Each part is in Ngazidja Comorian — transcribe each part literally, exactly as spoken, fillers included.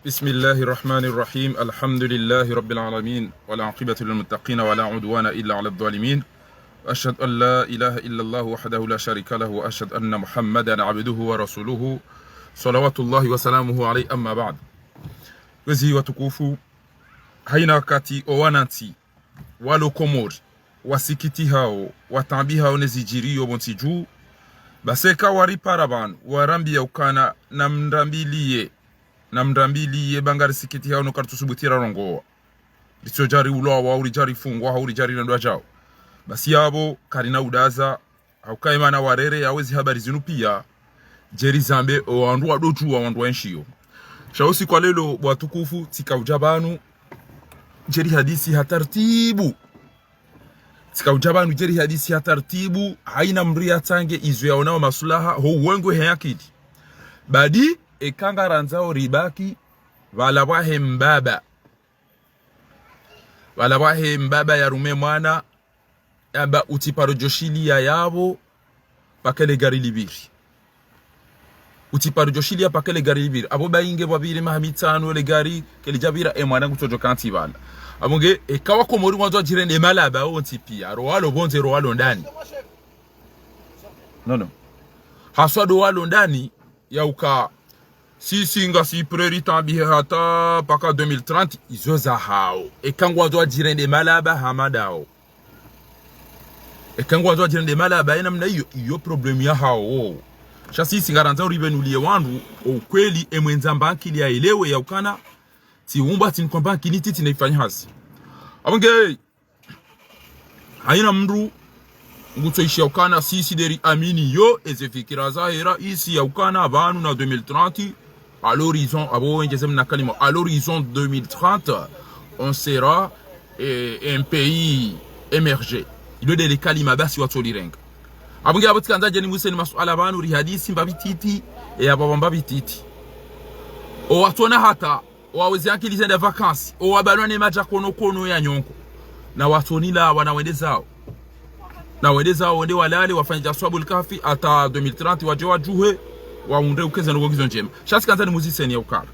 بسم الله الرحمن الرحيم. الحمد لله رب العالمين، والعاقبة للمتقين، ولا عدوان إلا على الظالمين. أشهد أن لا إله إلا الله وحده لا شريك له، وأشهد أن محمدا عبده ورسوله، صلوات الله وسلامه عليه، أما بعد. Kwezi watukufu, haina wakati owanantsi walo Komori wasikitihao, wataabihao ne zidjiriyo pvontsi dju, basi eka waripara pvanu, warambiya ukana namrambiliye, namrambiliye, ba ngarisikitihao no karitsusubutu rarongowa. Ritsodja riulwa, hau ridja rifungwa, hau ridja rirendwa djau. Basi yapvo karina udaza, hauka emana warere yawe zihabari zinu piya, djeri zambe owandru wadodjuwa wandru waenshiyo. Sha usiku wa leo, bo watukufu, tsika udja pvanu, djeri hadisi ha tartibu. Tsika udja pvanu, djeri hadisi ha tartibu, haina mdru yatsange izo yaonao maslaha, ho uwengo he akili. Badi, eka ngarandzao ribaki, pvala pvahe mbaba. Pvala pvahe mbaba yarume mwana, yamba utsiparo djoshiliya yapvo, paka le gari lipviri. Utsiparo djoshiliya paka le gari lipviri. Apvo ba inge pvwapvire maha mitsanu le gari, kelidjapvira, e mwana ngutsodjo kantsi pvala. Apvo nge, eka wakomori ngwandzo wadjirende malaba wontsi piya, ro walo pvondze, ro walo ndani. Non, non. Haswa ndo walo ndani, yauka, sisi ngasi prêt ritaabihe hata paka deux mille trente, izo zahao. Eka ngwandzo wadjirende malaba hama ndawo. Eka ngwandzo wadjirende malaba, ye namna iyo, iyo problème yahao. Sha sisi ngarandzao ripvenuliye wandru, o ukweli, emwendza mbankili yaelewe yaukana, tsiumbwa tsi nkwamba nkini titi na ifanya hazi. Apvo nge, haina mdru ngutsoishiya ukana sisi deri amini yo eze fikira zahe raisi yaukana pvanu na deux mille trente, à l'horizon, apvo wendjeze mna kalima, à l'horizon deux mille trente, on sera, eh, un pays émergé. Ilo ndele kalima basi watsolirenga. Apvo nge apvo tsikandza djeni mwiseni masuala pvanu rihadisi mbapvi titi, e apvo mbapvi titi. Owatsona hata owaweze akili zende vacances, owabalwa ne madja kono kono ya nyongo. Na watsonilawa na wende zao. Na wende zao, wende walale, wafanye dja aswabul kahfi, hata deux mille trente, wadje wadjuhe, waundre ukeze no ngizo ndjema. Sha tsikandza nimuziseni yaukana,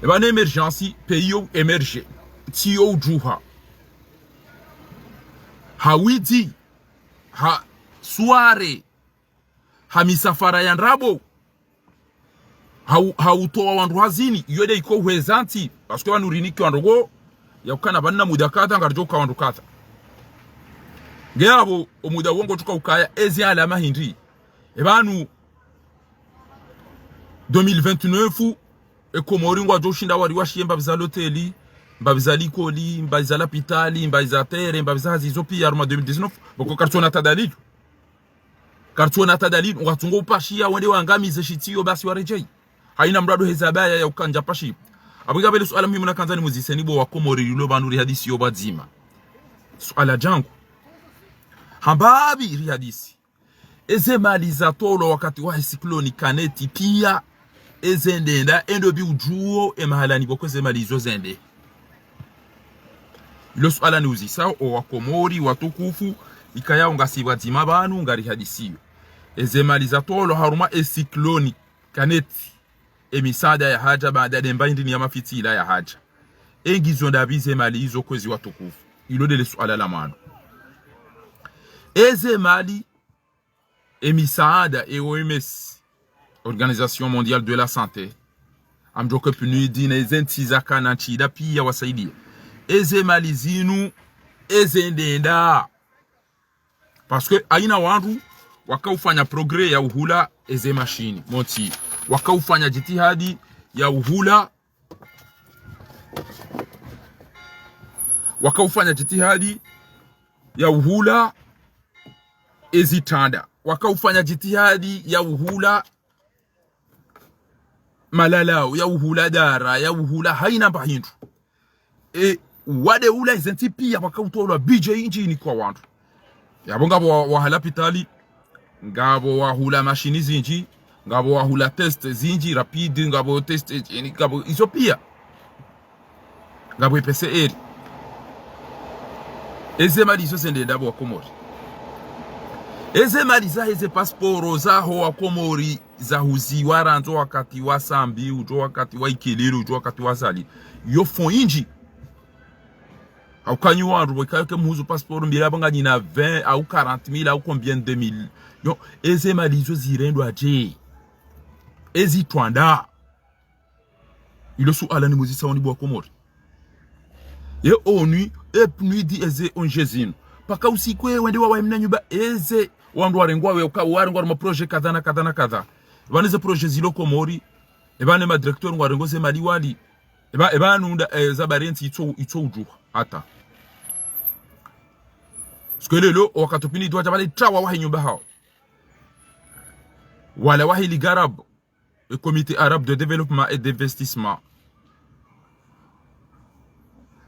epvanu émergence, pays yo émergé, ntsi yo udjuha. Ha windji, ha soirée, ha misafara ya ndrabo, ha u-, ha utowa wandru hazini, iyo nde iko hweza ntsi, parce que pvanu rinikiwa ndrongoo yaukana pvanu na muda kadha, ngaridjo uka wandru kadha. Nge apvo, omuda uwo ngotsuka ukaya, ezi alama hindri. Epvanu, deux mille vingt-neuf, e Komori ngwadjo ushinda wari washiye mbapvi za loteli, mbapvi za likoli, mbapvi za lapitali, mbapvi za terrain, mbapvi za hazi izo piya harumwa deux mille dix-neuf, pvoko karitsona tadalilu. Karitsona tadalilu, ngwatsungo upashiya wende wangamize shitsi yo basi waredjeyi. Haina mdru ndo heza baya yauka ndja pashi. Apvo ngapvo le suala muhimu nakandza nimuziseni bo wakomori lilo pvanu rihadisi yo pvwadzima. Suala djangu. Hambapvi rihadisi. Eze mali zatolwa wakati wahe cyclone Kaneti piya, eze ndenda, endo bi udjuwo, e mahalani pvoko eze mali izo zende. Ilo suala niuzisao, o wakomori watukufu, ikayao ngasi pvwadzima pvanu, ngarihadisiyo. Eze mali zatolwa harumwa e cyclone Kaneti, e misaada yahadja, baada nde mba hindri ni ya mafitsi ila yahadja. E ngizo ndapvi ze mali izo kwezi watukufu. Ilo ndele suala la mwando. Eze mali, e misaada, e O M S, Organisation Mondiale de la Santé, amdjoke PNUD, ne ze ntsi zakana ntsi nda piya wasaidiya. Eze mali zinu, eze ndenda. Parce que haina wandru wakaufanya progrès ya uhula eze mashini. Montsi, wakaufanya jitihadi ya uhula, wakaufanya jitihadi ya uhula ezi tanda. Wakaufanya jitihadi ya uhula malalao, ya uhula dara, ya uhula haina mba hindru. E, wade ula eze ntsi piya wakautolwa budget indji inikwa wandru. Yapvo ngapvo wa-, waha lapitali, ngapvo wahula mashini zindji, ngapvo wahula test zindji, rapide, ngapvo test, e, ngapvo izo piya. Ngapvo e P C R. Eze mali izo zende ndapvi wakomori. Eze mali zahe, ze pasiporo zaho wa Komori zahuziwa randzi wakati wa Sambi, udjo wakati wa Ikililou, udjo wakati wa Azali. Yo fonds indji. Hauka nyi wandru, weka yoke muhuzu pasiporo mbili apvo nganyina vingt au quarante mille au combien de mille. Yo, eze mali izo zirendwa dje? Ezi twanda. Ilo suala nimuzisa wandru wa Komori. Ye ONU, e PNUD, eze ONG zinu. Paka usiku ye wende wawahe mna nyumba, eze wandru warengwa we uka, warengwa harumwa projet kadha na kadha na kadha. Pvanu ze projet zilo Komori, epvanu ma directeur ngwarengwa ze mali wali. Epva, epvanu nda, eh, za bari entsi itso, itso udjuha. Hata. Parce que lelo, wakati PNUD wadja pvale trawa wahe nyumba hawo. Wala wahe Ligue arabe, e Comité arabe de développement et d'investissement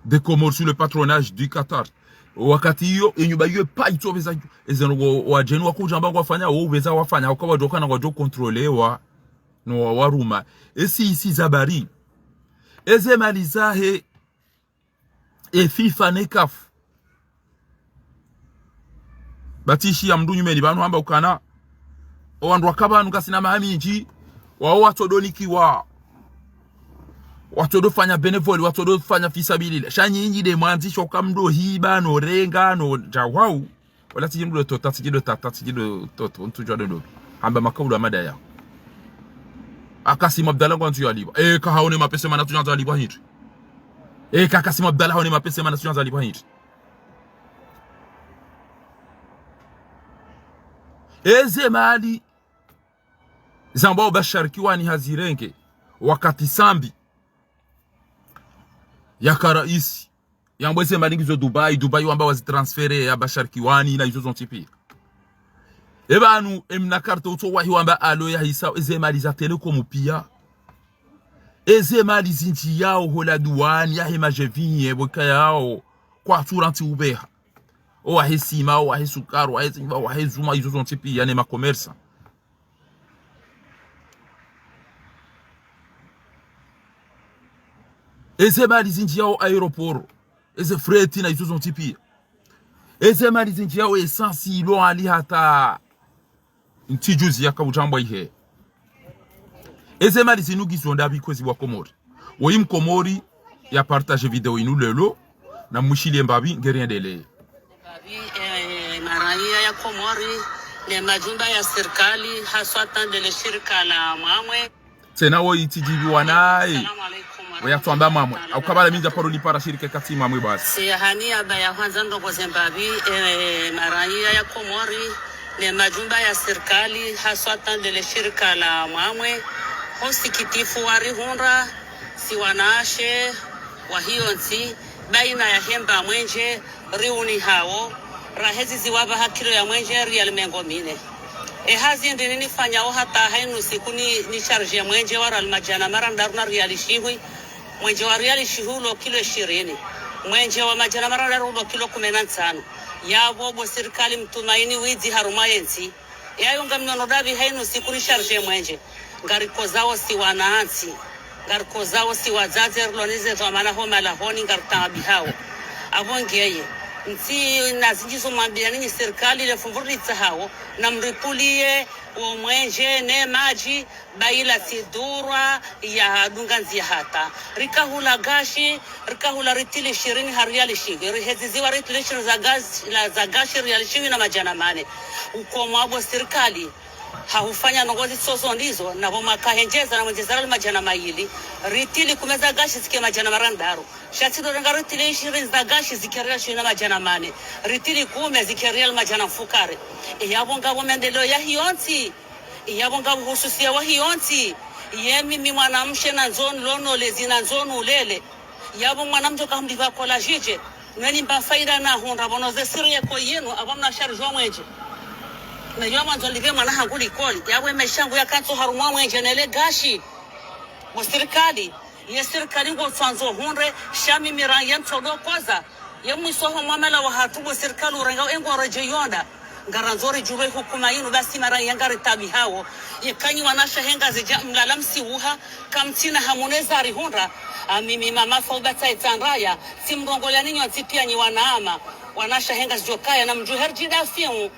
des Comores sous le patronage du Qatar. Wakati iyo, e nyumba iyo pa itso pveza, eze ndrongo wadjeni wakudja amba ngwafanya, wo upveza wafanya, uka wadjo kana wadjo contrôler wa, no wa waruma. Esi isi za bari. Eze mali zahe, e FIFA ne CAF. Batishi ya mndru nyumeni pvanu hamba ukana, o wandru waka pvanu kasina maha mindji, wawo watsodo nikiwa, watsodo fanya bénévole, watsodo fanya fisabilillah. Sha nyinyi nde mwandzisho ka mdo hiba, no renga, no djawau. Wala tsidji ndo tota, tsidji ndo tata, tsidji ndo toto, ntsudjuwa ndo ndobi. Hamba makaulu amada ya. A Kassim Abdallah ngwandzo yalipvwa. E, ka haone mapesa mana tsunyandzo yalipvwa hindri. E, ka Kassim Abdallah haone mapesa mana tsunyandzo yalipvwa hindri. Eze mali zambwao Bashar Kiwani hazirenge wakati Sambi yaka raisi. Yambwa eze mali ngizo Dubai, Dubai wamba wazitransférer ya Bashar Kiwani na izo zontsi pia. Epvanu, emna carte utso wahi wamba alo yahisa, eze mali za Telecom pia. Eze mali zindjiyao ho la douane, yahe majeviye, pvoka yao, kwatsu rantsi upveha. O wahe sima, o wahe sukari, o wahe zimba, o wahe zuma, izo zontsi pia, ne ma commerçant. Eze mali zindjiyao aéroport, eze fret na izo zontsi pia. Eze mali zindjiyao essence ilo hali hata ntsi juzi yaka utsambwa ihe. Eze mali zinu ngizo ndapvi kwezi wa Komori. Woyi Mkomori ya partage video inu lelo, na mwishiliye mbapvi ngeri endelee. Mbapvi, eh, maraya ya Komori, ne majumba ya sirikali, haswatan ndele shirika la Mwamwe. Tsena woyi tsidjiviwa naye. Salamu alaikum warahmatullahi taala wabarakatuh. Woyi atswamba Mwamwe. Au kabala mindja paro lipara shirika katsi Mwamwe basi. Siyahani aba ya hwandza ndrongo ze mbapvi, eh, maraya ya Komori, ne majumba ya sirikali, haswatan ndele shirika la Mwamwe. Ho usikitifu warihundra, si wanawashe wahiyo ntsi, baina ya hemba mwenje, riuni hawo, raheziziwa pvaha kilo ya mwenje, riali mengo mine. E hazi ndrini nifanyao hata hainu siku ni, ni charge mwenje wa riali madjana mararu na riali shihwi, mwenje wa riali shihwi ulo kilo ishirini, mwenje wa madjana mararu ulo kilo kume na ntsanu. Yapvo bo sirikali mtumaini widzi harumwa yentsi. Yayo ngamnyono ndapvi hainu siku ri charge mwenje. Ngarikozao si wanantsi. Ngarikozao si wadzadze rilo nize dhwamana ho malahoni ngaritaabihao. Apvo ngeye. Ntsi na zindji zo mwambia ninyi sirikali le fumvu ritsahao. Na mripuliye wo mwenje ne madji. Baila tsi dhurwa ya dunga ndziya hata. Rikahula gashi, rikahula ritili ishirini ha riali shihwi. Riheziziwa ritili ishirini za gashi, la, za gashi riali shihwi na madjana mane. Ukomo apvo sirikali hahufanya ndrongo zitsozo ndizo, na pvo mwakahendjeza na mwenjeza riali madjana mayili. Ritili kume za gashi zike madjana marandaru. Sha tsi ndo renga ritili ishirini za gashi zike riali shihwi na madjana mane. Ritili kume zike riali madjana mfukare. Yapvo ngapvo mendeleo yahiyo ntsi. Yapvo ngapvo uhususiya wahiyo ntsi. Ye mimi mwanamshe nandzo nilonole zi nandzo nilele. Yapvo mwanamshe kahumbi pvakola djidje. Nweni mba faida nahundra pvono ze siri yeko yinu, apvo mna charge wa mwenje. Na yo mwandzo nilipve mwana hangu likoli. Yapvo emesha yangu yakantso harumwa mwenje nele gashi. Bo sirikali. Ye sirikali ngotsandzo hundre, sha mimi raya ntsodo koza. Ye mwiso ho mwamala wahatru bo sirikali urenga engo redje yonda. Ngarandzo ridjulwe hukuma yinu basi maraya ngaritaabihao. Ye kanyi wanashe he Ngazidja mlala msiuha, kamtsina hamu ne za rihundra. A mimi mama Fauda Tsaitsandraya, tsimrongoleani nyontsi pia nyi wanama. Wanashe he Ngazidja kaya na mdjuhe ridjidafiu.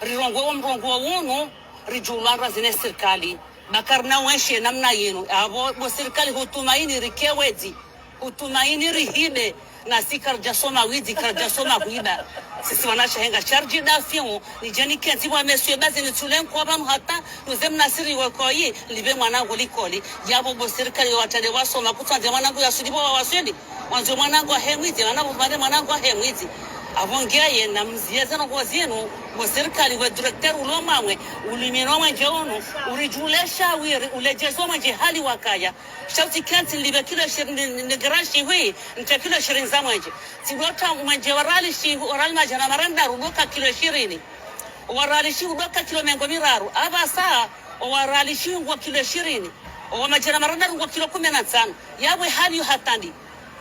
Rirongoe wo mrongoo unu, ridjulwa razi ne sirikali. Ba karina weshe namna yinu. Apvo bo sirikali hutumaini rike wedzi. Hutumaini rihibe. Nasi karidjasoma widzi, karidjasoma hwiba. Sisi wanashe henga charge d'affaires. Nidje nikentsi pvwa monsieur bazi nitsule nkoba pvanu hata nuze mnasiri wekoyi, nilipve mwanangu likoli. Yapvo bo sirikali watsade wasoma, kutsandze mwanangu yaswili pvo wawaswili. Wandzo mwanangu ahe mwidzi, wana pvo pvale mwanangu ahe mwidzi. Apvo ngeye namziye zinu kwa zinu, bo sirikali we directeur ulo mamwe, ulimino mwenje unu, uridjule shawiri, uledjezo mwenje hali wakaya. Sha utsi kentsi nilipve kilo ishirini, ni, ni, ni grashi hwi, nitse kilo ishirini za mwenje. Tsi ndo ta mwenje wa riali shi, wa riali madjana marandaru, ndo ka kilo ishirini. Wa riali shi, ndo ka kilo mengo miraru. Apvasa, wa riali shi, ngwa kilo ishirini. Wa madjana marandaru, ngwa kilo kume na ntsanu. Yapvo hali yo hata ndi.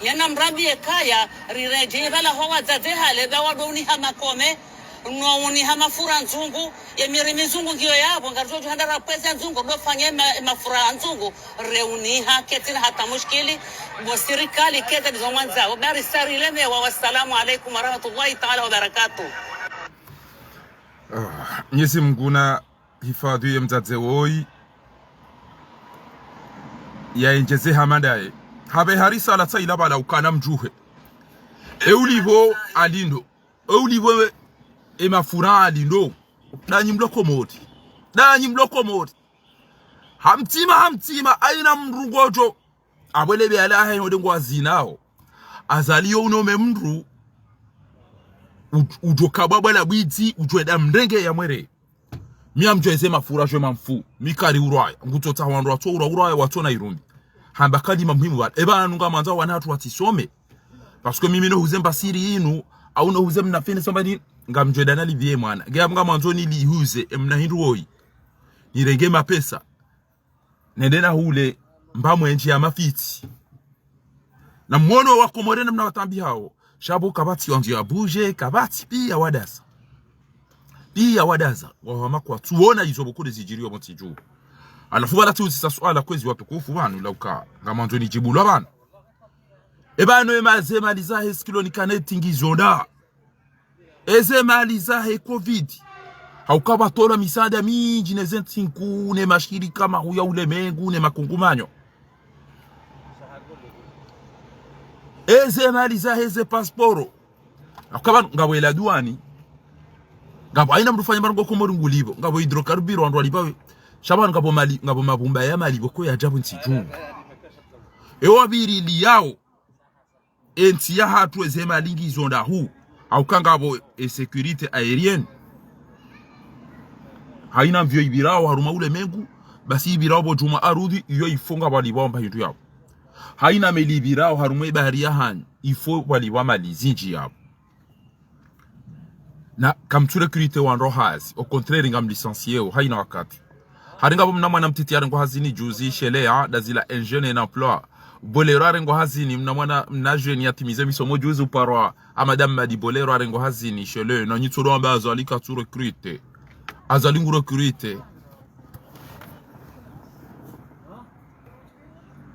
Yena mrambi yekaya, riredjeyi pvala ho wadzadze hale, ba wado uniha makome, no uniha mafura ndzungu, ye miri mizungu ngiyo yapvo, ngaridjo djuhanda rapvweze ndzungu, dofanye ma-, mafura ndzungu, reuniha, ketsina hata mushkili, bo sirikali, ketsa ndizo mwandzao, bari sarilemewa, wassalamu alaikum warahmatullahi taala wabarakatuh. Ah, Mnyezi Mngu na hifadhwi ye mdzadze woyi, ya endjeze hama ndaye. Hapve harisa la tsaila pvala ukana mdjuhe. E ulipvo alindo. E ulipvo e, e mafura alindo. Danyi mlo Komori. Danyi mlo Komori. Hamtsima, hamtsima, haina mdru ngodjo. Apvo le be ala ahe yode ngwa zinao. Azali yo unome mdru. Udj-, udjo kabwa bwala bwidzi, udjo eda mrenge ya mwere. Mi amdjo eze mafura djo mamfu. Mi kari urwaya. Ngutso tsa wandru watso urwa urwaya watso na irumbi. Hamba kalima muhimu pvala. Eba anu ngamwandzo wana hatru watsisome. Parce que mimi no huze mbasiri inu, au no huze mnafene samba ni, ngamdjo eda nalipviye mwana. Nge ngamwandzo nilihuze, emna hindru woyi. Nirenge mapesa. Nende nahule, mba mwenje ya mafitsi. Na mwono wa Komori namna watrambiao. Sha pvo kapvatsi wandzo ya buje, kapvatsi piya wadaza. Piya wadaza, wahama kwatsu wona izo pvo kule zidjiriyo pvo ntsi dju. Halafu pvala tsi uzisa suala kwezi watukufu pvanu, ila uka, ngamwandzo nidjibu lwa pvanu. E pvanu ema ze mali zahe sikiloni kaneti ngizo nda. Eze mali zahe covid. Hauka pvatolwa misaada mindji ne ze ntsi nkuu ne mashirika mahuu ya ulemengu ne makungumanyo. Eze mali zahe ze pasporo. Hauka pvanu ngapvo ela duwani. Ngapvo haina mdru fanya mbarongo Komori ngulipvo. Ngapvo hydrocarbures wandru walipvawe. Sha pvanu ngapvo mali, ngapvo mabumba ya malipvo ko yadja pvo ntsi dju. Ewa pviri liyao. Entsi yahatru eze mali ngizo ndahu. Hauka ngapvo e sécurité aérienne. Haina mvio ipvirao harumwa ulemengu, basi ipvirao pvo djumwa arudhi, iyo ifo ngapvo walipvao mba hindru yapvo. Haina meli ipvirao harumwa ibahari ya hanyu, ifo walipvwa mali zindji yapvo. Na kamtsu recruter wandru hazi, au contraire ngamlicencieo, haina wakati. Hari ngapvo mna mwana mtiti yarengwa hazini juzi, sheleya, dazila un jeune en emploi. Bolero yarengwa hazini, mna mwana, mna jeune yatimize misomo juzi uparwa, Ahmad Ahmadi Bolero yarengwa hazini, shele, na nyitso ndo amba Azali katsu recruter. Azali ngu recruter.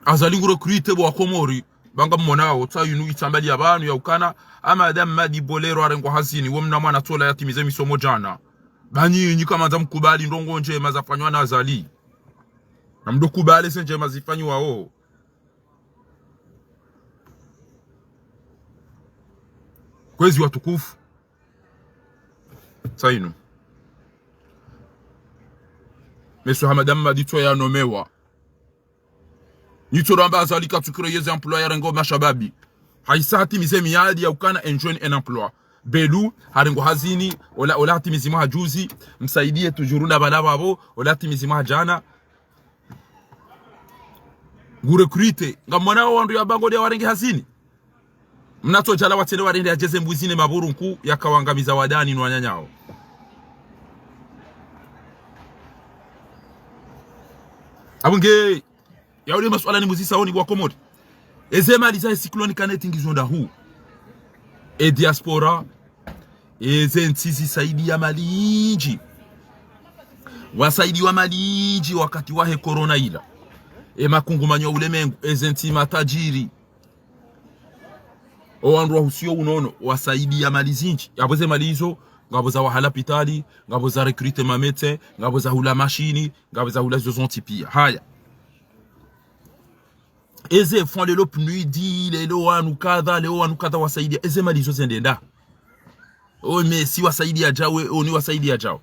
Azali ngu recruter pvo wa Komori. Pvanga mmonao, tsa yinu itsambali ya pvanu ya ukana, Ahmad Ahmadi Bolero yarengwa hazini, wo mna mwana tsola yatimize misomo djana. Ba nyinyi kamwandza mkubali ndrongo ndjema zafanywa na Azali. Na mdo kubali ze ndjema zifanywa wo. Kwezi watukufu. Tsa yinu. Monsieur Ahmad Ahmadi tso yanomewa. Nyitso ndo amba Azali katsu créer ze emploi yarenge mashababi. Haisa hatimize miadi ya ukana un jeune en emploi. Belu, harengwa hazini, ola, ola hatimizi mwaha juzi, Msaidie toujours na pvala pvapvo, ola hatimizi mwaha djana. Ngu recruter, ngamwonao wandru ya pvango nde yawarenge hazini. Mna tso djala watsende warende yadjeze mbuzi ne mapvuru nkuu yakawangamiza wadani no wananyao. Apvo nge, ya ule masuala nimuzisao nyi wa Komori. Eze mali zahe sikiloni kaneti ngizo ndahu. E diaspora, eze ntsi zisaidia mali nyindji. Wasaidiwa mali nyindji wakati wahe corona ila. E makungumanyo ya ulemengu, eze ntsi matajiri. O wandru wahusio unono, wasaidia mali zindji. Yapvo ze mali izo, ngapvo za waha lapitali, ngapvo za recruter ma médecins, ngapvo za hula mashini, ngapvo za hula zo zontsi pia. Haya. Eze fonds lelo PNUD, lelo wanu kadha, lelo wanu kadha wasaidia. Eze mali zo zende nda. O Messi wasaidia djawe, o ni wasaidia djawe.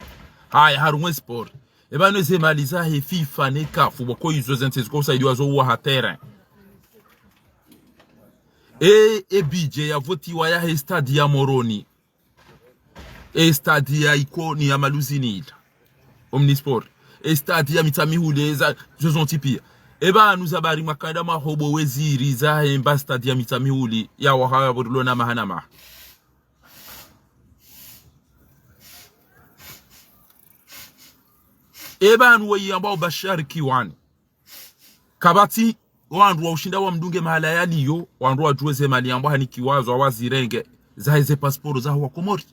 Haya, harumwa e sport. Eba no ze mali zahe FIFA ne CAF, boko izo zentsi ziko usaidia zo uwaha terrain. E, e budget ya votiwa yahe stade ya Moroni. E stade ya Ikoni ya Maluzini ila. Omnisport. E stade ya Mitsamihuli, eza, zo zontsi pia. Eba anu za bari makanda mahobo weziri zahemba stade ya Mitsamihuli ya waha ya borilo na maha na maha. Eba anu weyi amba ubashari kiwani. Kapvatsi wandru wa ushinda wa mdunge mahala yaliyo, wandru wa djuwe ze mali yambwa hanikiwa zo wazirenge, zahe ze pasiporo zaho wa Komori.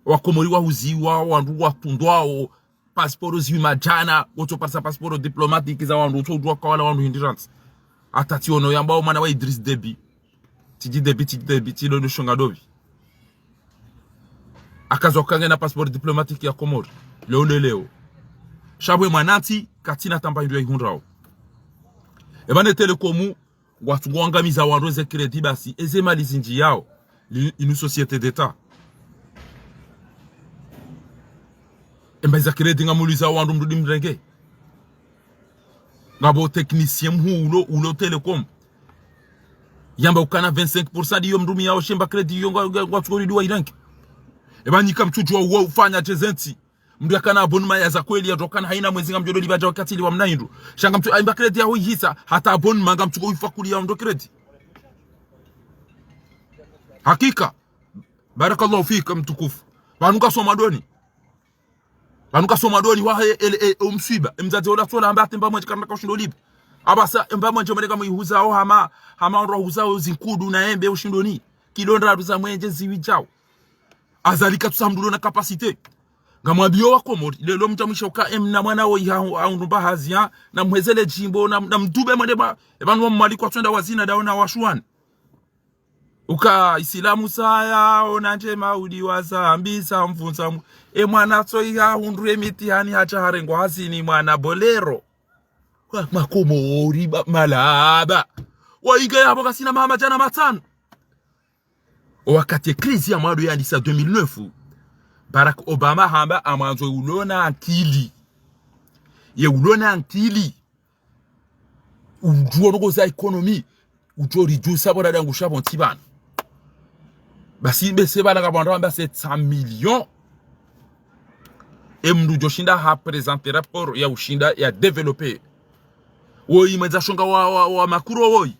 Wa Komori wahuziwa, wandru watundwao, pasiporo ziwi madjana, wotso parisa pasiporo diplomatique za wandru, wotso udjuwa kawala wandru hindri rantsi. Hata tsi ono yambwa omwana wa Idriss Déby. Tsidji Déby, tsidji Déby, tsi lolo shonga dobi. Akazo kange na passeport diplomatique ya Komori. Leo nde leo. Shabwe mwanantsi, katsina tamba hindru ya ihundrao. Eba ne Telecom, ngwatsu ngwangamiza wandru eze crédit basi, eze mali zindji yao, li, inu société d'État. Emba iza crédit ngamuliza wandru mdru di mrenge. Ngapvo technicien mhuu ulo, ulo Telecom. Yamba ukana vingt-cinq pour cent diyo mdru mi yao shemba crédit yo nga, nga, ngwatsu kori duwa iranki. Eba nyika mtsudjuwa uwa ufanya djezentsi. Mdru yakana abonnement ya za kweli ya djokana haina mwezi ngamdjo doliba dja wakati liwa mna hindru. Sha ngamtsu, aimba crédit yaho ihisa, hata abonnement ngamtsu ko ifa kuli ya mdru crédit. Hakika. Barakallahu fika mtukufu. Pvanu kasoma doni. Pvanu kasoma doni wahe ele, e, omswiba. Emdzadze ola tsola hamba ate mba mwendje kana kaushindo liba. Apvasa mba mwendje mweneka mwihuza o hama, hama ondro huza o zinkudu na embe ushindoni. Kilo ndraru za mwendje ziwi djao. Azali katsusa mdru lo na capacité. Ngamwambiyo wa Komori, lelo mdja mwisha uka emna mwana wo iha, ha undumba hazi ya, na muhezele djimbo, na, na mdube mwende mwa, eba nwa mwali kwatswenda wazina dao na washuwani. Uka Isilamu saya, ona ndje mauli wa Zambi, sa mvunza mu-, e mwana tso iha hundru e mitihani hatsha harengwa hazini mwana Bolero. Wa Makomori ba, malaba. Wa inge yapvo kasina maha madjana matsanu. Wakati e crise ya mwando yandisa deux mille neuf, Barack Obama hamba amwandzo ulo na ankili. Ye ulo na ankili. Udjuo noko za économie. Udjo réduire sa bora dangu sha pvo ntsi pvanu. Basi bese bala ngapvo wandru wamba sept cents millions. E mdru djo shinda ha présenter rapport ya ushinda ya développer. Woyi mwendza shonga wa, wa, wa Macron woyi.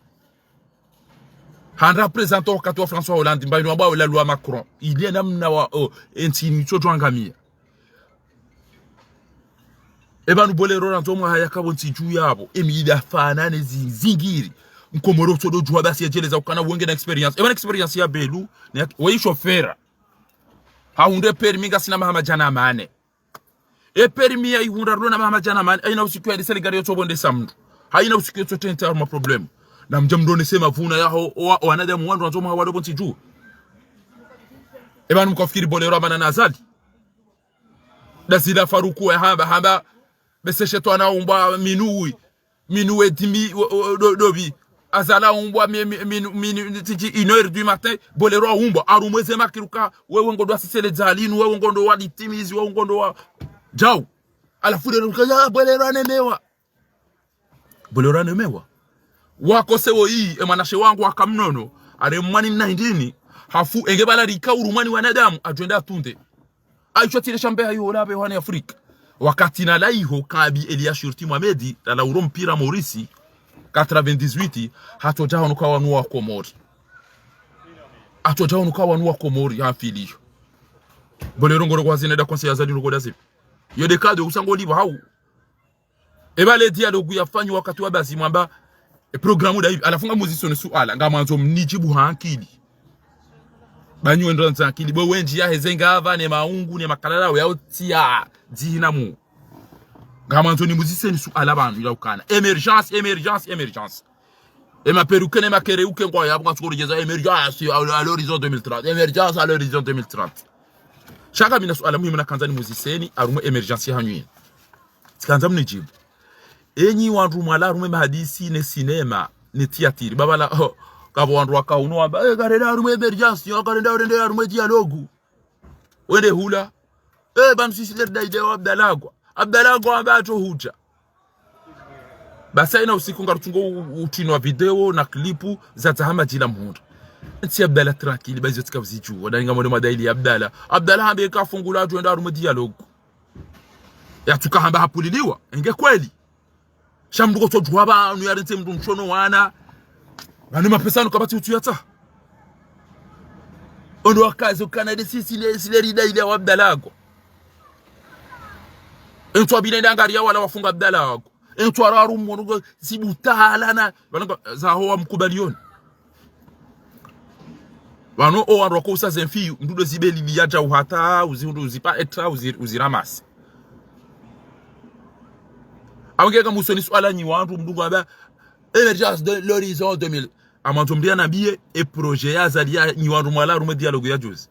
Handa présenter wakati wa François Hollande, mba inu wamba la loi Macron. Ile namna wa, o, entsi ini tso djwangamia. Eba nu Bolero randzo mwaha yakapvo ntsi dju yapvo. Emi ida fanane zi-, zingiri. Mkomori otsodo djuwa basi yadjeleza ukana wenge na expérience. Eba na expérience ya Belu, na ya, wayi shofera. Hahundre permis ngasina maha madjana mane. E permis ya ihundra rilo na maha madjana mane, haina usiku ya diseli gari yotso bondesa mdru. Haina usiku yotso tenta ma problème. Na mdja mdrone sema vuna yaho, wa, wanadamu wandru wandzo mwaha wado pvo ntsi dju. Eba nu mkafikiri Bolero amana na Azali. Dazila Faruku ya hamba, hamba, bese shetwani aumbwa minuit. Minuit et demi, o, o, do, dobi. Azali aumbwa mi, mi, minu-, minu-, titi une heure du matin, Bolero aumbwa. Harumwa eze makiruka, wewe ngondo wa sisele dzalinu, wewe ngondo wa litimizi, wewe ngondo wa djau. Halafu lelo uka, ya, Bolero anemewa. Bolero anemewa. Wakose woyi, e mwanashe wangu wakamnono, are mwani mna hindrini, hafu enge bala rika urumwani wanadamu, adjwenda atunde. Aisho tile shambe hayo ola be hwane Afrika. Wakati na laiho kabi Elia Shurti Mohamed, la la uro mpira Maurice, quatre-vingt-dix-huit, hatsodja hono ka wanu wa Komori. Hatsodja hono ka wanu wa Komori, ha mfiliyo. Bolero ngoro kwa zine da conseil ya Azali ngoro da zine. Yo de kado usango liba hau. Eba le dialogue yafanyiwa wakati wa bazi mwamba, e programme da hivi. Halafu ngamuzisoni suala, ngamwandzo mnidjibu ha ankili. Banyu wendo na ankili, bo wendji yaheze ngapvo ne maungu ne makalala ya utsiya dzina mu. Ngamwandzo nimuziseni suala pvanu ila ukana. Émergence, émergence, émergence. E maperukene makereuke ngwa yapvo ngatsuko rijeza émergence à, à l'horizon deux mille trente. Émergence à l'horizon deux mille trente. Sha ngamina suala muhimu nakandza nimuziseni, harumwa émergence yahanyu yinu. Tsikandza mnijibu. Enyi wandru mwalala harumwa mahadisi ne sinema, ne théâtre. Ba pvala, oh, kapvo wandru waka unu wamba, eh, karenda harumwa émergence, yo, karenda, karenda harumwa dialogue. Wende hula. Eh, pvanu sisi lerida ide wa Abdallah Agwa. Abdallah Agwa wamba atso hudja. Basi hayina usiku ngarutsungo u-, utrinwa video na clip za Zahama Djila Mhundra. Ntsi Abdallah tranquille, ba izo tsika uzidjuwa. Wadalinga mwone madaili ya Abdallah. Abdallah hambe kafungula atsu wenda harumwa dialogue. Yatsuka hamba hapvuliliwa. Enge kweli. Sha mndru kotsodjuwa pvanu yarentse mndru mshono wana. Pvanu mapesa yanu kapvatsi utsu yatsaha. Ondo wakaze ukana ide sisi le, sisi lerida ide wa Abdallah Agwa. Entsu wapvile nde angariya wala wafunga Abdallah Agwa. Entsu wararu mwono ngo zibutala na, pvanu nga, zaho wamkubalioni. Pvanu owandru wako usa zemfi, mndru ndo zibelili yadjau hata, uzi, uzipa etra, uzi, uziramasi. Awu nge kamusoni suala nyi wandru mndru ngwamba, émergence de l'horizon deux mille. Amwandzo mndru yanambiye, e projet ya Azali ya nyi wandru mwalala harumwa dialogue ya juzi.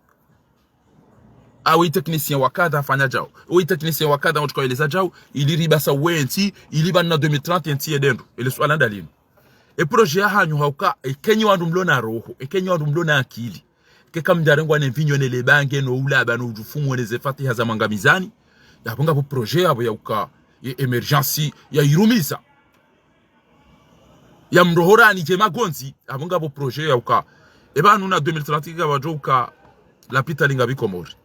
Awe technicien wa kadha afanya djau. Awe technicien wa kadha ngutsuka weleza djau, ili ribasa wentsi, ili pvanu na deux mille trente yentsi yende ndro. Ele suala ndalinu. E projet yahanyu hauka, eka nyi wandru mlo na roho, eka nyi wandru mlo na akili. Eka kamdjarengwa ne mvinyo ne lebange, no ulaba, no udjufumu, ne ze fatiha za mwangamizani. Yapvo ngapvo projet yapvo yauka, ye émergence ya irumiza. Ya mrohorani dje magondzi, apvo ngapvo projet yauka. Eba nuna deux mille trente kapvadjo uka lapitali ngapvi Komori.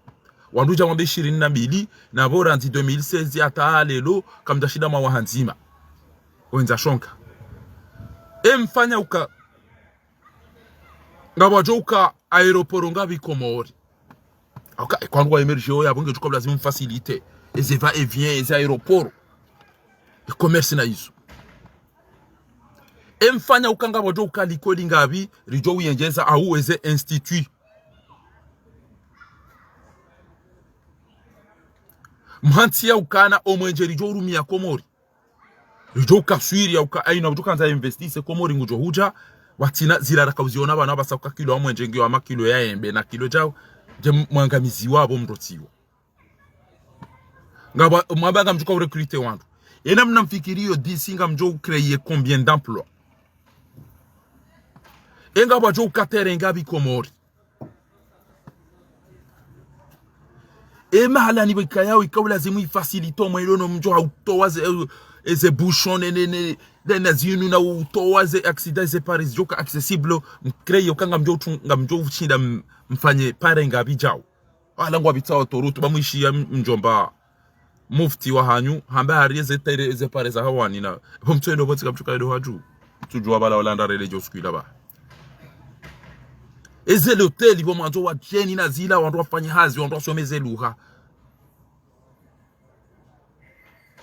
Wandru dja mwambe ishirini na mbili, na pvo randzi deux mille seize hata lelo, kamdjashinda mwaha ndzima. Wendza shonga. E mfanya uka, ngapvadjo uka aéroport ngapvi Komori. Uka, e kwandru wa émergé oya, pvo ngedjo uka lazimu mfacilité. Eze va et vient, eze aéroport. E commerce na izo. E mfanya uka ngapvadjo uka likoli ngapvi, ridjo uyendjeza au eze institut. Mhantsi ya ukana omwenje ridjo urumia Komori. Ridjo uka swiri ya uka hayina mndru kandza investise Komori ngudjo hudja, watsina zila raka uziona pvanu apvasa uka kilo ya mwenje ngiyo hama kilo ya embe na kilo djau, dje mwangamizi wapvo mrotsiwo. Ngapvo, mwamba ngamdjo uka urecruter wandru. Ena mna mfikiriyo d'ici ngamdjo ucréer combien d'emplois? E ngapvadjo uka terrain ngapvi Komori? E mahala ni weka yawo ika ulazimu ifacilité omwendo no mdjo hautowa ze, eze bouchon ne, ne, ne, ne, na zinu na utowa ze accident ze pare zidjo uka accessible, mcréer uka ngamdjo utru-, ngamdjo ushinda m-, mfanye pare ngapvi djau. Wala ngwapvitsa autoroute, ba mwishiya m-, mdjomba mufti wahanyu, hamba hari eze tere, eze pare za hawani na, pvo mtsoendo pvo tsika mtsuka edo hadju. Tsudjuwa pvala wala ndarele djo siku ila ba. Eze loteli pvo mwandzo wadjeni na zila, wandru wafanye hazi, wandru wasome ze lugha.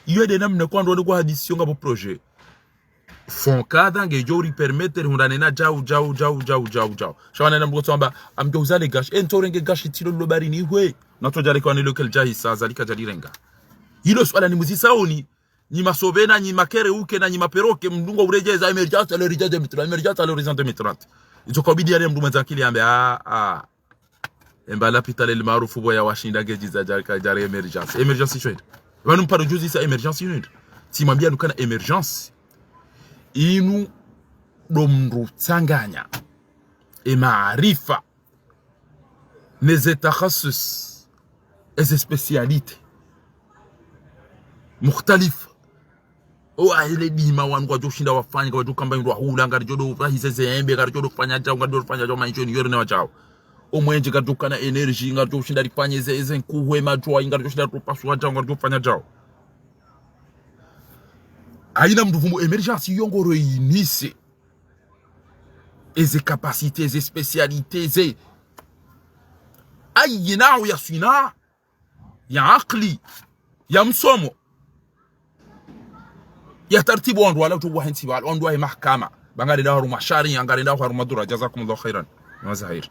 Iyo nde namna kwandru wandru kwa hadisi yo ngapvo projet. Fonds kadha ngedjo uri permettre rihundrane na djau, djau, djau, djau, djau, djau. Sha wana namdru kotso wamba, amdjo uza le gashi. E ntso urenge gashi tsilo lilo baharini hwe. Natso djale kwa nilo kel djahisa, Azali kadjalirenga. Ilo suala nimuzisaoni, nyi masovena, nyi makereuke, na nyi maperoke, mndru ngo uredjeza émergence à l'horizon deux mille trente, émergence à l'horizon deux mille trente. Itsoka ubidi yale mndru mwendza akili yambe, ah, ah. Emba lapitali El Maarouf pvo ya washinda ngedjiza dja, kadjari émergence. Émergence isho enda. Pvanu mparo juzi sa émergence inu enda. Tsimwambia nukana émergence. Inu ndo mndru tsanganya. E maarifa. Ne ze takhasus. Eze spécialité. Mukhtalifa. Owa hele dima wanu ngwadjo ushinda wafanye, ngwadjo kamba indru wahula, ngaridjo do rahize ze embe, ngaridjo do fanya djau, ngaridjo do fanya djau, maisho ni yore ne wadjau. Omwenje ngaridjo kana énergie, ngaridjo ushinda rifanye ze, ze nkuhwe madjwa, ngaridjo ushinda rupasua djau, ngaridjo fanya djau. Hayina mndru pvumbu émergence yo ngoro inise. Eze capacité, eze spécialité, ze. Ayi nawo ya swina. Ya akili, ya msomo, ya tartibu wandru wala utubu wa hentsi wala, wandru wa he mahakama. Ba ngarenda harumwa sharia, ngarenda harumwa dura, jazakumullahu khairan. Mazahir.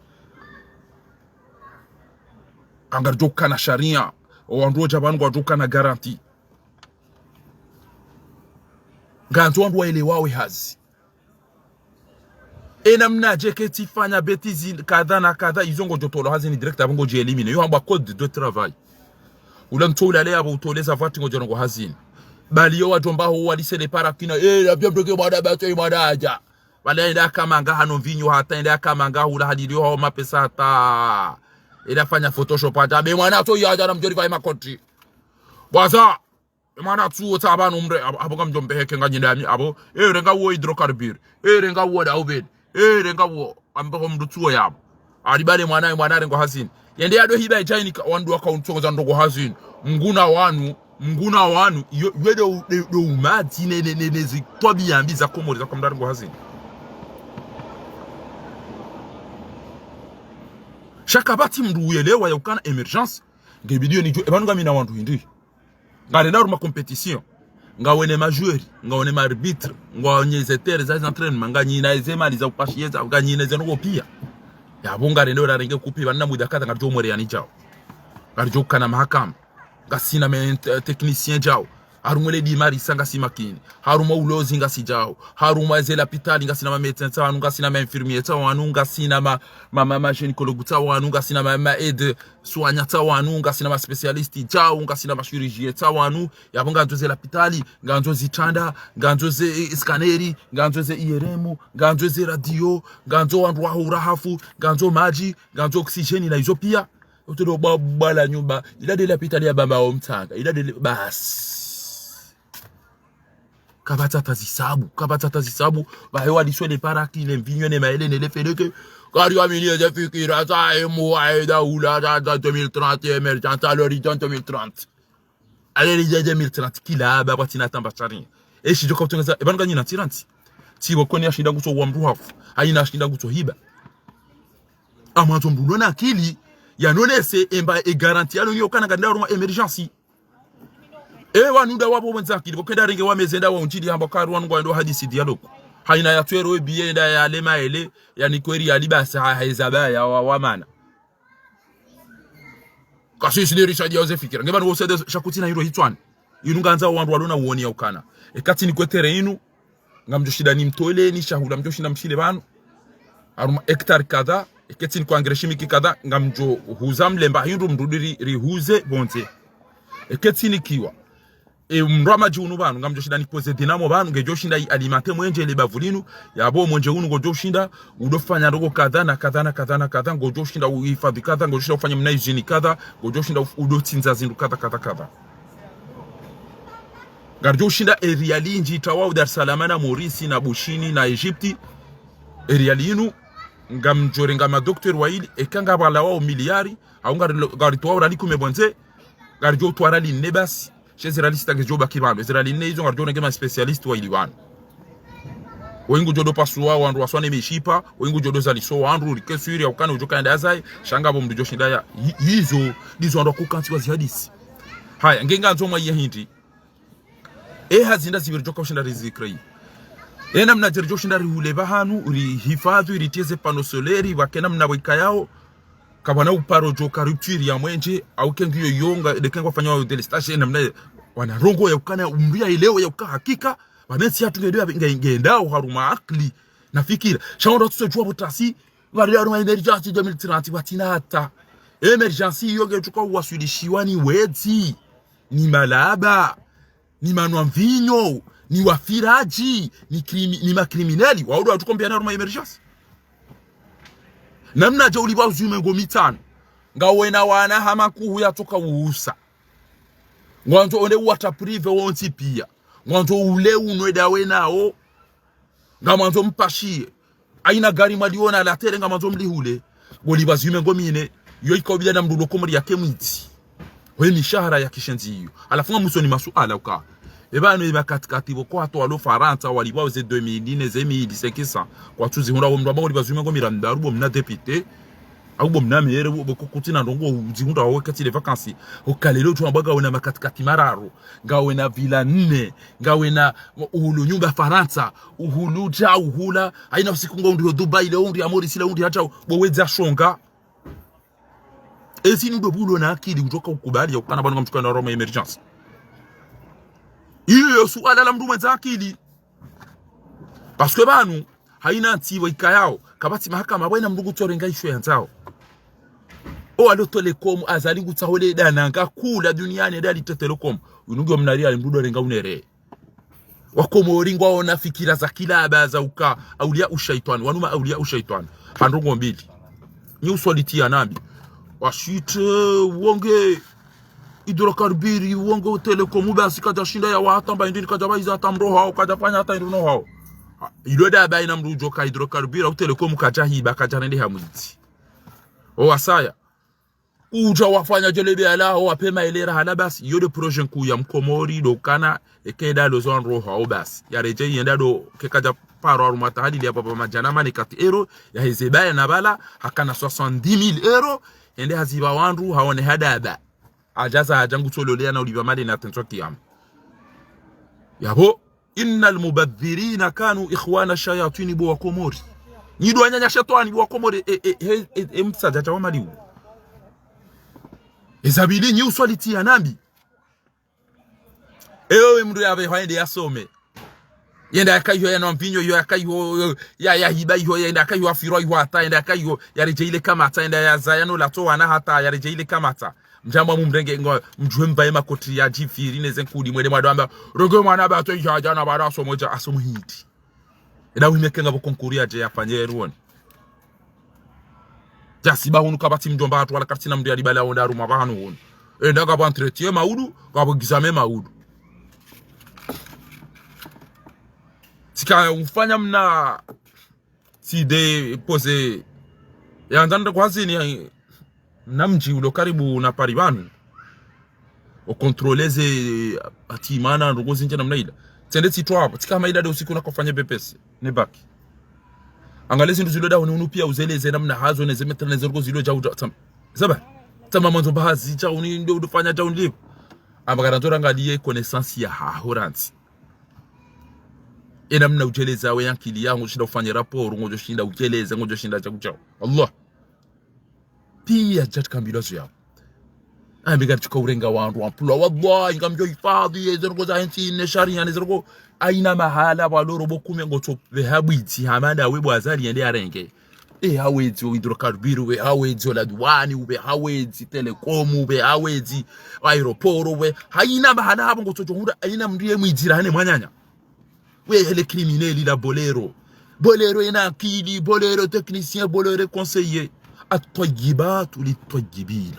Ngaridjo kana sharia, o wandru wa djabani ngwadjo kana garantie. Ngandzo wandru waelewawo e hazi. Ena mnadje ketsi fanya bêtise kadha na kadha, izo ngodjo tolwa hazini direct, apvo ngodjo éliminer. Yo hambwa code de travail. Ula ntso ulale apvo utoleza vati ngodjo rongoa hazini. Bali yo wadjomba ho walisele para kina, eh, labda mtoke mwana bato mwana aja. Bali enda kamanga hano mvinyo hata, enda kamanga hula halilio hao mapesa hata. Enda fanya Photoshop hata. Be mwana to yaja na mdjori vaye makoti. Bwaza. E mwana tsuwo tsa pvanu mre, apvo, apvo ngamdjo mpeheke nga nyindami, apvo, e renga uwo hydrocarbure, e renga uwo daubed, e renga uwo, ambe ho mdru tsuwo yapvo. Alibale mwana, e mwana arengo hazini. Yende yado hiba ejaini ka, wandru waka untsongo za ndrongo hazini. Mnguna wanu, mnguna wanu, yo, yo do, do, do umadzi ne, ne, ne, ne zitwabiya mbi za Komori za kwa mdru arengo hazini. Sha kapvatsi mdru uyelewa ya ukana émergence, nge bidi yo nidjuwe, e pvanu ngamina wandru hindri. Ngarenda harumwa compétition. Ngawena ma joueurs, ngawena ma arbitres, ngawena ze terrains za entraînement, nganyina eze mali za upashiyeza, nganyina eze ndrongo piya. Yapvo ngarenda ora renge kupi, pvanu na muda kadha ngaridjo mwereya ni djao. Ngaridjo kana mahakama. Ngasina ma ent-, technicien djao. Harumwa le dimarisa ngasi makini. Harumwa ulozi ngasi djao. Harumwa ze lapitali ngasina ma médecins tsa wanu, ngasina ma infirmiers tsa wanu, ngasina ma, ma, ma, ma gynécologues tsa wanu, ngasina ma, ma aides soignants tsa wanu, ngasina ma spécialistes djao, ngasina ma chirurgiens tsa wanu, yapvo ngandzo ze lapitali, ngandzo zitranda, ngandzo ze, eh, scanner, ngandzo ze I R M, ngandzo ze radio, ngandzo wandru wa hura hafu, ngandzo madji, ngandzo oxygène na izo piya. Utodo bwa, bwala nyumba, ila de lapitali ya bamba o mtsanga, ila de le, basi. Kapvatsi hata zisabu, kapvatsi hata zisabu. Pvahe waliswele para kile mvinyo ne maele ne le feleke. Kari wa mini eze fikira za emu wa eda ula za, za deux mille trente, émergence à l'horizon deux mille trente. À l'horizon deux mille trente, kila aba kwatsina tamba tsari. Eshi djoka utongeza, e pvanu nganyina tirantsi. Tsi wo koni yashinda ngutso wa mdru hafu. Hayina yashinda ngutso hiba. Amwandzo mdru ulo na akili, yanonese emba e garantie yalo ngiyo kana ngarenda harumwa émergence. E wanu nda wapvo wendza akili, pvo kenda renge wameze nda wa undjili hamba kari wanu ngwendo hadisi dialogue. Hayina ya twero e biye nda ya lema ele, yani kweli ya libasa ha, ha ezaba ya wa, wa mana. Kasi isi de risa dia oze fikira. Nge pvanu wo sede sha kutsina hindru hitswani. Inu ngandzao wandru walo na uoni ya ukana. Eka tsi ni kwetere inu, ngamdjo shinda nimtoleni shahula mdjo shinda mshile pvanu. Harumwa hectare kadha, eka tsi ni kwa engrais chimique kadha, ngamdjo huza mlemba hindru mdru ri, rihuze pvondze. Eka tsi ni kiwa. E mdru wa madji unu pvanu, ngamdjo shinda nipoze dinamo pvanu, ngedjo shinda i alimenter mwenje le bavu linu, yapvo mwenje unu ngodjo shinda, udo fanya ndrongo kadha na kadha na kadha na kadha, ngodjo shinda uhifadhi kadha, ngodjo shinda ufanya mna usine kadha, ngodjo shinda uf-, udo tsindza zindru kadha kadha kadha. Ngaridjo shinda e riali ndji itawao Dar es Salaam na Maurice na Bushini na Egypte. E riali inu, ngamdjo renga ma docteur waili, eka ngapvala wao miliari, au ngari-, ngaritoao riali kume pvondze, ngaridjo utwara riali nne basi. She ze riali sita ngezidjo baki pvanu. Ze riali nne izo ngaridjo renge ma spécialistes waili pvanu. Wengi udjo do pasua wandru waswa ne mishipa, wengi udjo do zalisa wandru, rike swiri ya ukana udjo kaenda azaye, sha ngapvo mdru djo shinda ya. I-, izo, ndizo wandru wakukantsi wazihadisi. Haya, nge ngandzo mwa iya hindri. E hazi nda zipviri djoka ushinda rizikiri. E namna djeri djo ushinda rihule pvahanu, rihifadhi, ritiye ze panneaux solaires, pvwake namna pvwikayao, kapvwana uparo djoka rupture ya mwenje, au kengi yo yonga, de kengi wafanya wa délestage, e namna wana ndrongo ya ukana, umri ya ileo ya uka hakika, pvamensi ya tunge nge, nge, ngendao harumwa akili, na fikira. Sha wandru watsotso djuwa pvo tasi, pvali harumwa émergence deux mille trente, pvatsina hata. Émergence iyo nge djoka uwaswilishiwa ni wedzi, ni malaba, ni manwa mvinyo, ni wafiradji, ni krimi-, ni makrimineli, wao ndo watsuko mbiana harumwa émergence. Namna dje ulipva uziume ngo mitsanu. Ngawena wana hama kuhu yatsoka uhusa. Ngwandzo onde uwata privé wontsi piya. Ngwandzo ule unwe dawe nao. Ngamwandzo mpashiye. Haina gari mwaliona la terre ngamwandzo mlihule. Ngolipva ziume ngo mine. Yo ika ubida na mdru ulo Komori yake mwidzi. Hwe mishahara ya kishenzi iyo. Halafu ngamsoni masuala uka. E pvanu e makatikati pvoko hata walo Farantsa, walipvao ze deux mille ne ze mille cinq cents. Kwatsu zihundra wo mdru amba ngolipva ziume ngo miraru bo mna député. Au bo mna maire, bo, bo kukutsina ndrongo, uzihundra wawe kati le vacances. Oka lelo tu amba ngawena makatikati mararu. Ngawena villa nne. Ngawena uhulu nyumba Farantsa. Uhulu dja, uhula. Haina usiku ngo undi ho Dubai, le undi ha Maurice, le undi hata, bo wedza shonga. Ezi ni ndo pvulo na akili, kudjoka ukubali ya ukana pvanu ngamtsuka na harumwa émergence. Iyo yo suala la mdru mwendza akili. Parce que pvanu, Haina ntsi pvo ikayao, kapvatsi mahakama pvo haina mndru ngutsorenga isho yandzao. O walo Telecom, Azali ngutsaho le dananga kula duniani, ende alite Telecom. Unu ngiyo mnari ali mndru ndo renga unere. Wakomori ngwaona fikira za kilaba za uka aulia ushaitwani, wanu ma aulia ushaitwani. Ha ndrongo mbili. Nyi uswaliti ya nambi. Washite, wonge hydrocarbures, wonge Telecom, basi kadja shinda ya wahata mba indini, kadja pvahiza hata mroho hao, kadja fanya hata indrono hao. Ha, ilo daba ina mndru udjo ka hydrocarbures, au Telecom kadja hiba, kadja nende ha mwidzi. O wasaya. Udja wafanya djelebe ala, o wapve maelera hala basi. Iyo nde projet nkuu ya mkomori, ndo ukana, eke nda lozo ndroho hao basi. Yaredjei yenda ndo, ke kadja paro harumwa tahalili ya pvapva madjana mane kati euro, yaheze baya na pvala, hakana soixante-dix mille euros, yende hazipva wandru, haone hadaba. Hadja za hadja ngutsololea na ulipva mali na tentso kiyama. Yapvo, إن المبذرين كانوا إخوان الشياطين bo wakomori. Nyi ndo wananya shetwani bo wakomori, e, e, e, e, e msadjadja wa mali u. Eza mbili nyi uswaliti ya nambi. Ewe mndru yapvehwa yende yasome. Yenda yaka iho yanwa mvinyo, iho yaka iho, ya, yahiba iho, yenda yaka iho afirwa iho hata, yenda yaka iho yaredjei le kamata, yenda yazaya no latso wana hata, yaredjei le kamata. Mdjamwa mumrenge ngo, mdjuwe mvaye makoti ya djifiri neze nkudi mwende mwado amba, renge mwana ba to iha djana bara asomo dja, asomo hindri. Enda wimeke ngapvo concours yadje yafanye ruoni. Djasi ba hunu kapvatsi mdjomba hatru wala kapvatsi na mndru yalibala onda harumwa pvahanu hunu. Enda ngapvo entretien maudu, ngapvo examen maudu. Tsika ufanya mna si nde poze. Yandza nda kwa hazini, ya, na mdji ulo karibu na Paris pvanu. O contrôler ze, ati mana, ndrongo zindji namna ila. Tsende tsitwa hapvo, tsika hama ila nde usiku nakofanya B P C, ne bac. Angalia zindru zilo dahoni unu pia uzeleze namna hazo, neze mètres, neze ndrongo zilo dja udja, tsam-, zaba. Tsamba mwandzo mba hazi dja uni, nde udufanya dja unilipve. Amba kana ndzora angalie connaissance ya haho randzi. Ena mna udjeleza we ankili yaho, ngodjo shinda ufanye rapport, ngodjo shinda udjeleza, ngodjo shinda dja kudjao. Allah. Pia djatsi kambilwa zo yao. Ambi ngari tsuka urenga wandru wa mpulwa. Wallahi, ngamdjo hifadhi, ye zergo za hentsi, ne sharia, ne zergo. Haina mahala, pvwa loro bo kume ngotso pveha bwidzi, hamanda we bo Azali yende yarenge. E, hawedzi o hydrocarbures, we hawedzi o la douane, we hawedzi Telecom, we hawedzi aéroport, we. Haina mahala hapvo ngotso djo hundra, haina mndru ye mwidzi ra hane mwananya. We hele criminel la Bolero. Bolero ena akili, Bolero technicien, Bolero conseiller. الطيبات للطيبين.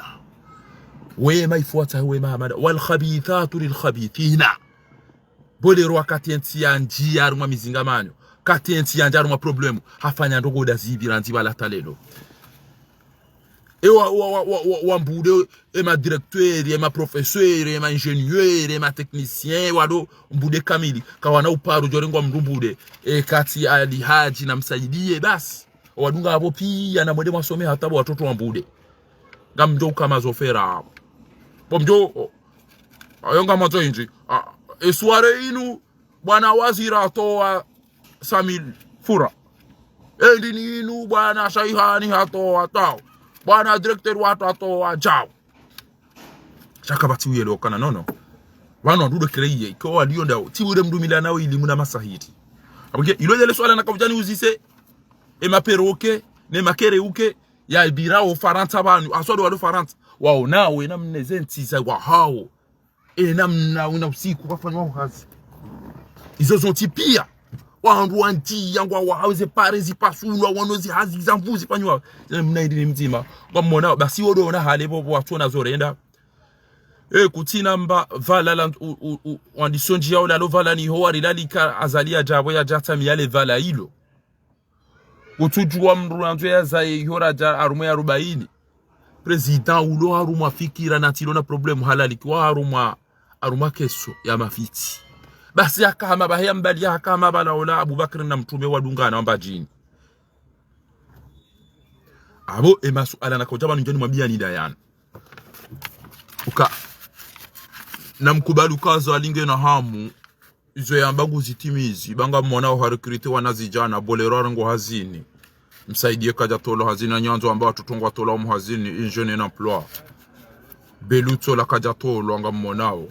We maifuata, we mahamada. والخبيثات للخبيثين. Bolero wakati entsi yandjiya harumwa mizingamanyo. Wakati entsi yandjiya harumwa problème. Hafanya ndrongo nda zipvi randzi pvala hata lelo. E wa, wa, wa, wa, wa, wambude, e ma directeur, e ma professeur, e ma ingénieur, e ma technicien, wado mbude kamili. Kawana uparo djorengwa mndru mbude. E kati Ali Hadji na Msaidie, basi. Wadunga hapvo pia na mwende mwasome hata pvo watoto wambude. Ngamdjo uka mazofera hapvo. Bo mdjo, o, ayo nga mwandzo hindri. A, e soirée inu, bwana waziri hatowa cent mille fura. Endi ni inu, bwana Shaihani hatowa tao. Bwana directeur watru hatowa djao. Sha kapvatsi uyelewa ukana nono. Pvanu wandru ndo créer, iko walio ndao. Tsi ure mndru mila nao ilimu na masahiri. Apvo nge, ilo lele swala nakaudja niuzise, e ma perroquet, ne ma kereuke, ya ibirao Farantsa pvanu, aswado walo Farantsa. Wao nao, ena mna ze ntsi za wahao. Ena mna una usiku wafanyao hazi. Izo zontsi pia. Wandru wandjiya ngwa wahao ze pare zipasulwa, wano zi hazi za mvu zifanywa. Ena mna indini mdzima. Ngwa mwona, basi wodo ona hale pvo, pvo watsona zorenda. E, kutsina mba, pvala la, u, u, u, wandisondji yao lalo pvala niho warilalika Azali yadja pvo yadja tsami yale pvala ilo. Kutsudjuwa mndru andzo yazaye iho radja harumwa ya arobaini. Président ulo harumwa fikira na tsilo na problème halalikiwa harumwa, harumwa keso ya mafitsi. Basi haka hama pvahe ya mbali ya haka hama pvala ola Abubakar na mtrume wadungana wamba djini. Apvo e masuala nakaudja pvanu ndjeni mwambia ni dayana. Uka. Na mkubali uka Azali nge na hamu. Izo yamba nguzitimizi, ba ngamwonao ha recruter wanazidjana, Bolero harengwa hazini. Msaidie kadja tolwa hazini, na nyandzo amba watoto ngwatolwa omu hazini, ingénieur en emploi. Belutso la kadja tolwa ngamwonao.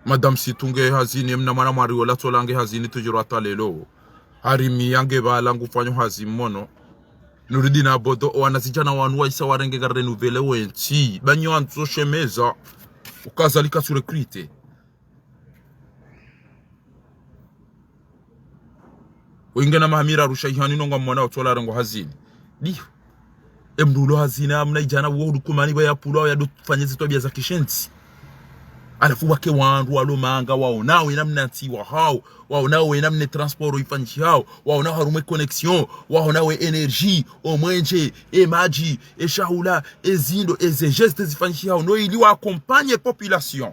Madame Situ nge hazini, mna mwana mwari wola tsola nge hazini, tujiro hata lelo. Harimi yange bala ngufanyo hazi mmono. Nurudina Bodo, owanazidjana wanu waisa warenge nga renouveler wentsi. Banyo antso shemeza. Ukazalika su recruter. Wengena mahamira rusha ihani nonga mwana utsola rengo hazini. Diho. Emndru ulo hazini, amna idjana uwo udukumani baya pulwa ya dufanye zitwabia za kishenzi. Halafu wake wandru walo manga, waonao enamna ntsi wahao, waonao enamna transport ifanyishihao, waonao harumwa e connexion, waonao e énergie, o mwenje, e madji, e shahula, e zindo, e ze gestes zifanyishihao, no ili wa accompagner population.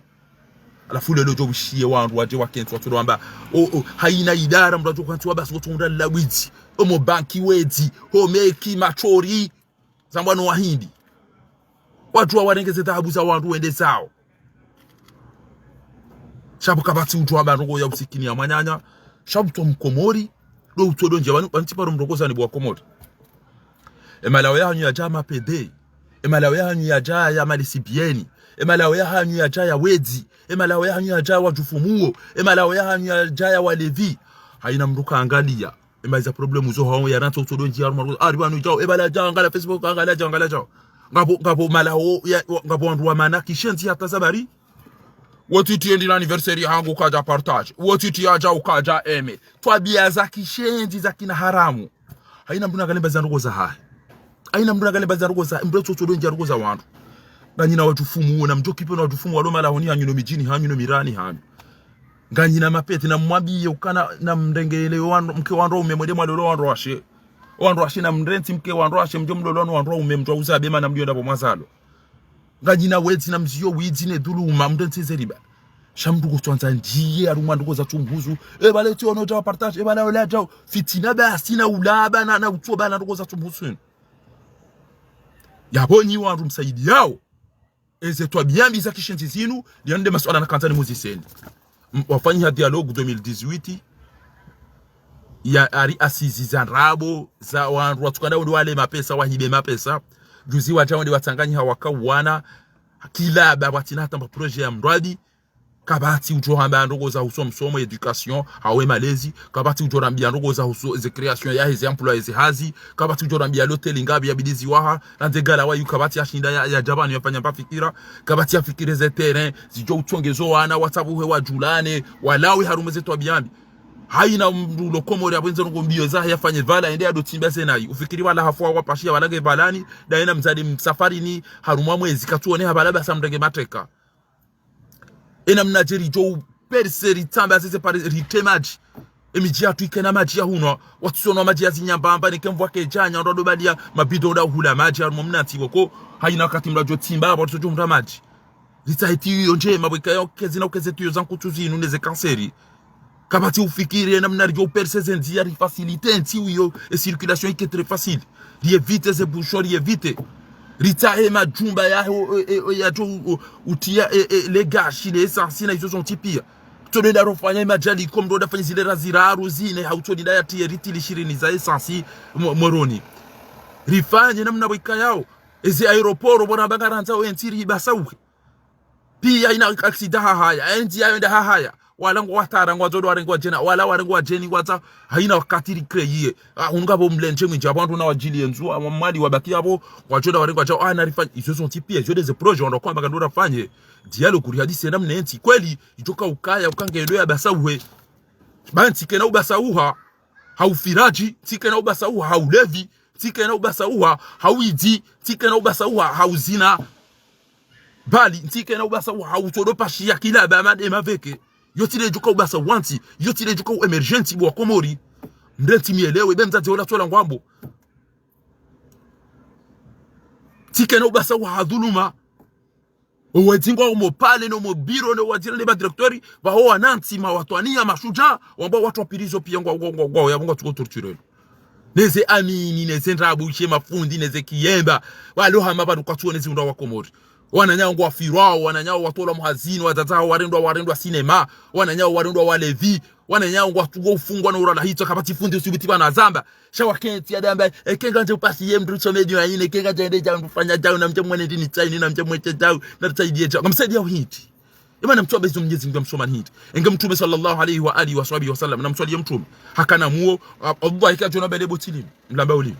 Halafu lelo djo bushiye wandru wadje wakentsi watsodo wamba, o, o, haina idara mndru adjo kantsi wabasi wotsonda labwidzi, omo banki wedzi, homeki, matshori, zambwa no wahindi. Wadjuwa warenge ze dhahabu za wandru wende zao. Sha pvo kapvatsi udjuwa ba ndrongo ya usikini ya mwananya. Sha pvo tso mkomori, do utsodo ndje, wanu, wanu tsi paro mrongoza ni bo wakomori. Emalaho yahanyu yadja mapede. Emalaho yahanyu yadja ya malisibieni. Emalaho yahanyu yadja ya wedzi. Emalaho yahanyu yadja wa djufumuo. Emalaho yahanyu yadja ya walevi. Haina mndru kaangalia. Ema iza problème zo hao ya rantso utsodo ndjia harumwa. Ari pvanu djao. Ebala djao, angalia Facebook, angalia djao, angalia djao. Ngapvo, ngapvo malaho ya, ngapvo wandru wa mana kishenzi hata zabari. Wo titi endi na anniversaire yahangu kadja partage. Wo titi yadja ukadja aimé. Twabia za kishenzi za kina haramu. Haina mndru nakalemba za ndrongo zahahe. Haina mndru nakalemba za ndrongo za, mndru tso tso do ndjia ndrongo za wandru. Nganyina wadjufumuo, namdjo kipe na wadjufumu walo malahoni hanyu no midjini hanyu no mirani hanyu. Nganyina mapete namwambiye ukana namrengele wandru, mke wandru waume mwende mwalolo wandru washe. Wandru washe namrentsi mke wandru washe mdjo mlolo wandru waume mdjo uzabe mana mdjo ndapvo mwazalo. Nganyina wedzi na mziyo widzi ne dhuluma, mndru ntsi ze riba. Sha mndru kutswandza ndiye, harumwa ndrongo za tsumhusu. Ebala tsi ono djao partage, ebala ola djao. Fitina basi na ulaba na, na utsoba na ndrongo za tsumhusu. Yapvo nyi wandru msaidiyao. Eze twabia mbi za kishenzi zinu, liande masuala nakandza nimuziseni. M-, wafanyiha dialogue deux mille dix-huit, ya hari assises za ndrabo, za wandru watsukana wende wale mapesa, wahibe mapesa. Juzi wadja wende watsanganyiha wakauwana, kila ba watsina hata mba projet ya mradi, kapvatsi udjo hamba ndrongo za husu msomo, éducation, hawe malezi, kapvatsi udjo rambia ndrongo za husu ze création ya heze emploi, heze hazi, kapvatsi udjo rambia l'hôtel ngapvi yabidi ziwaha, na nde gala wayu kapvatsi yashinda ya, ya djapvanu yafanya mba fikira, kapvatsi yafikire ze terrain, zidjo utsongezo wana, watsabuhe wadjulane, walawe harumwa ze twabia mbi. Haina mndru lo Komori apvendze ndrongo mbio zahe yafanye pvala, ende yado tsimba ze nayi. Ufikiri wala hafua wapashia wala nge pvalani, daye na mdzadze msafarini, harumwa mwezi katsuone hapvala basa mrenge mateka. Enamna dje ridjo uperse ritsamba zeze pare rite madji. Emidji yatru ikena madji ya hunwa. Watsusono madji ya zinyambamba neke mvua kedjanya ndo ado balia mabido nda uhula madji harumwa mnatsi woko. Haina wakati mndru adjo tsimba, apvo ritso djo hundra madji. Ritsahe tiyo ndjema bweka yo kezi na ukeze tiyo za nkutsu zinu neze kanseri. Kapvatsi ufikiri enamna ridjo uperse ze ndzia rifacilite ntsi uyo, e circulation ike très facile. Riévite ze bouchons, riévite. Ritsahe majumba ya, o, e, e, ya djo, o, utia, e, e, le gaz, le essence, na izo zontsi pia. Tsodo nda rofanya imajali, comme ndo nda fanya zile razi raru zine, hau tsodo nda ya tiye litili shirini za essence, mo-, Moroni. Rifanye namna bweka yao. Eze aéroport, bona banga randza o entsi ribasa uhe. Pia ina accident hahaya, entsi yayo nda hahaya. Wala ngwatara ngwadzo ndo warenge wadjeni, wala warenge wadjeni ngwatsa, haina wakati ricréer. Ah, unu ngapvo mlendje mwindji apvo wandru na wadjili yendzu, ah, mwali wabaki apvo, ngwadjo ndo warenge wadjao, ah, na rifanye, izo zontsi pia, izo ndeze projet wandru kwamba kandura fanye. Dialogue rihadisi namna entsi, kweli, idjoka ukaya, ukange ndo ya basa uhe. Ba ntsi kena ubasa uha, ha ufiraji, ntsi kena ubasa uha, ha ulevi, ntsi kena ubasa uha, ha uwidzi, ntsi kena ubasa uha, ha uzina. Bali, ntsi kena ubasa uha, ha utsodo pashia kila ba made maveke. Yo tsi le djuka ubasa uha ntsi, yo tsi le djuka u émerger ntsi bo wakomori. Mndru ntsi mielewe, be mdzadze ola tsola ngwambo. Ntsi kena ubasa uha, ha dhuluma. Owedzi ngwao mo pale no mo biro no wadzira ne ba directeur, pvaho wanantsi mawatwaniya mashudja, wamba watru wa prison pia ngwa, ngwa, ngwa, ngwa, ya ngwatsuko torturelo. Neze amini, neze ndrabo, ishe mafundi, neze kiyemba. Walo hama pvanu kwatsuone zi undra wa Komori. Wananyao ngwafirwao, wananyao watolwa muhazini, wadzadze hao warendwa, warendwa sinema, wananyao warendwa walevi, wananyao ngwatsuko ufungwa no urala hitswa, kapvatsi fundi usibuti pvanu azamba. Sha wakentsi yadamba, eke ngamdje upasi ye mndru some djuu yayine, eke ngamdje ende djau mndru fanya djau, namdje mwene ndini tsaini, namdje mwete djau, namdje tsaidie djau. Ngamsaidia uhindi. Eba namtsuambe izo Mnyezi Mngu amsoma nindri. Enge Mtrume swallallahu alayhi wa alihi wa sahbihi wa sallam, namswaliye Mtrume. Hakana muo, a-, Allah ika djona bele botili. Mlamba ulimi.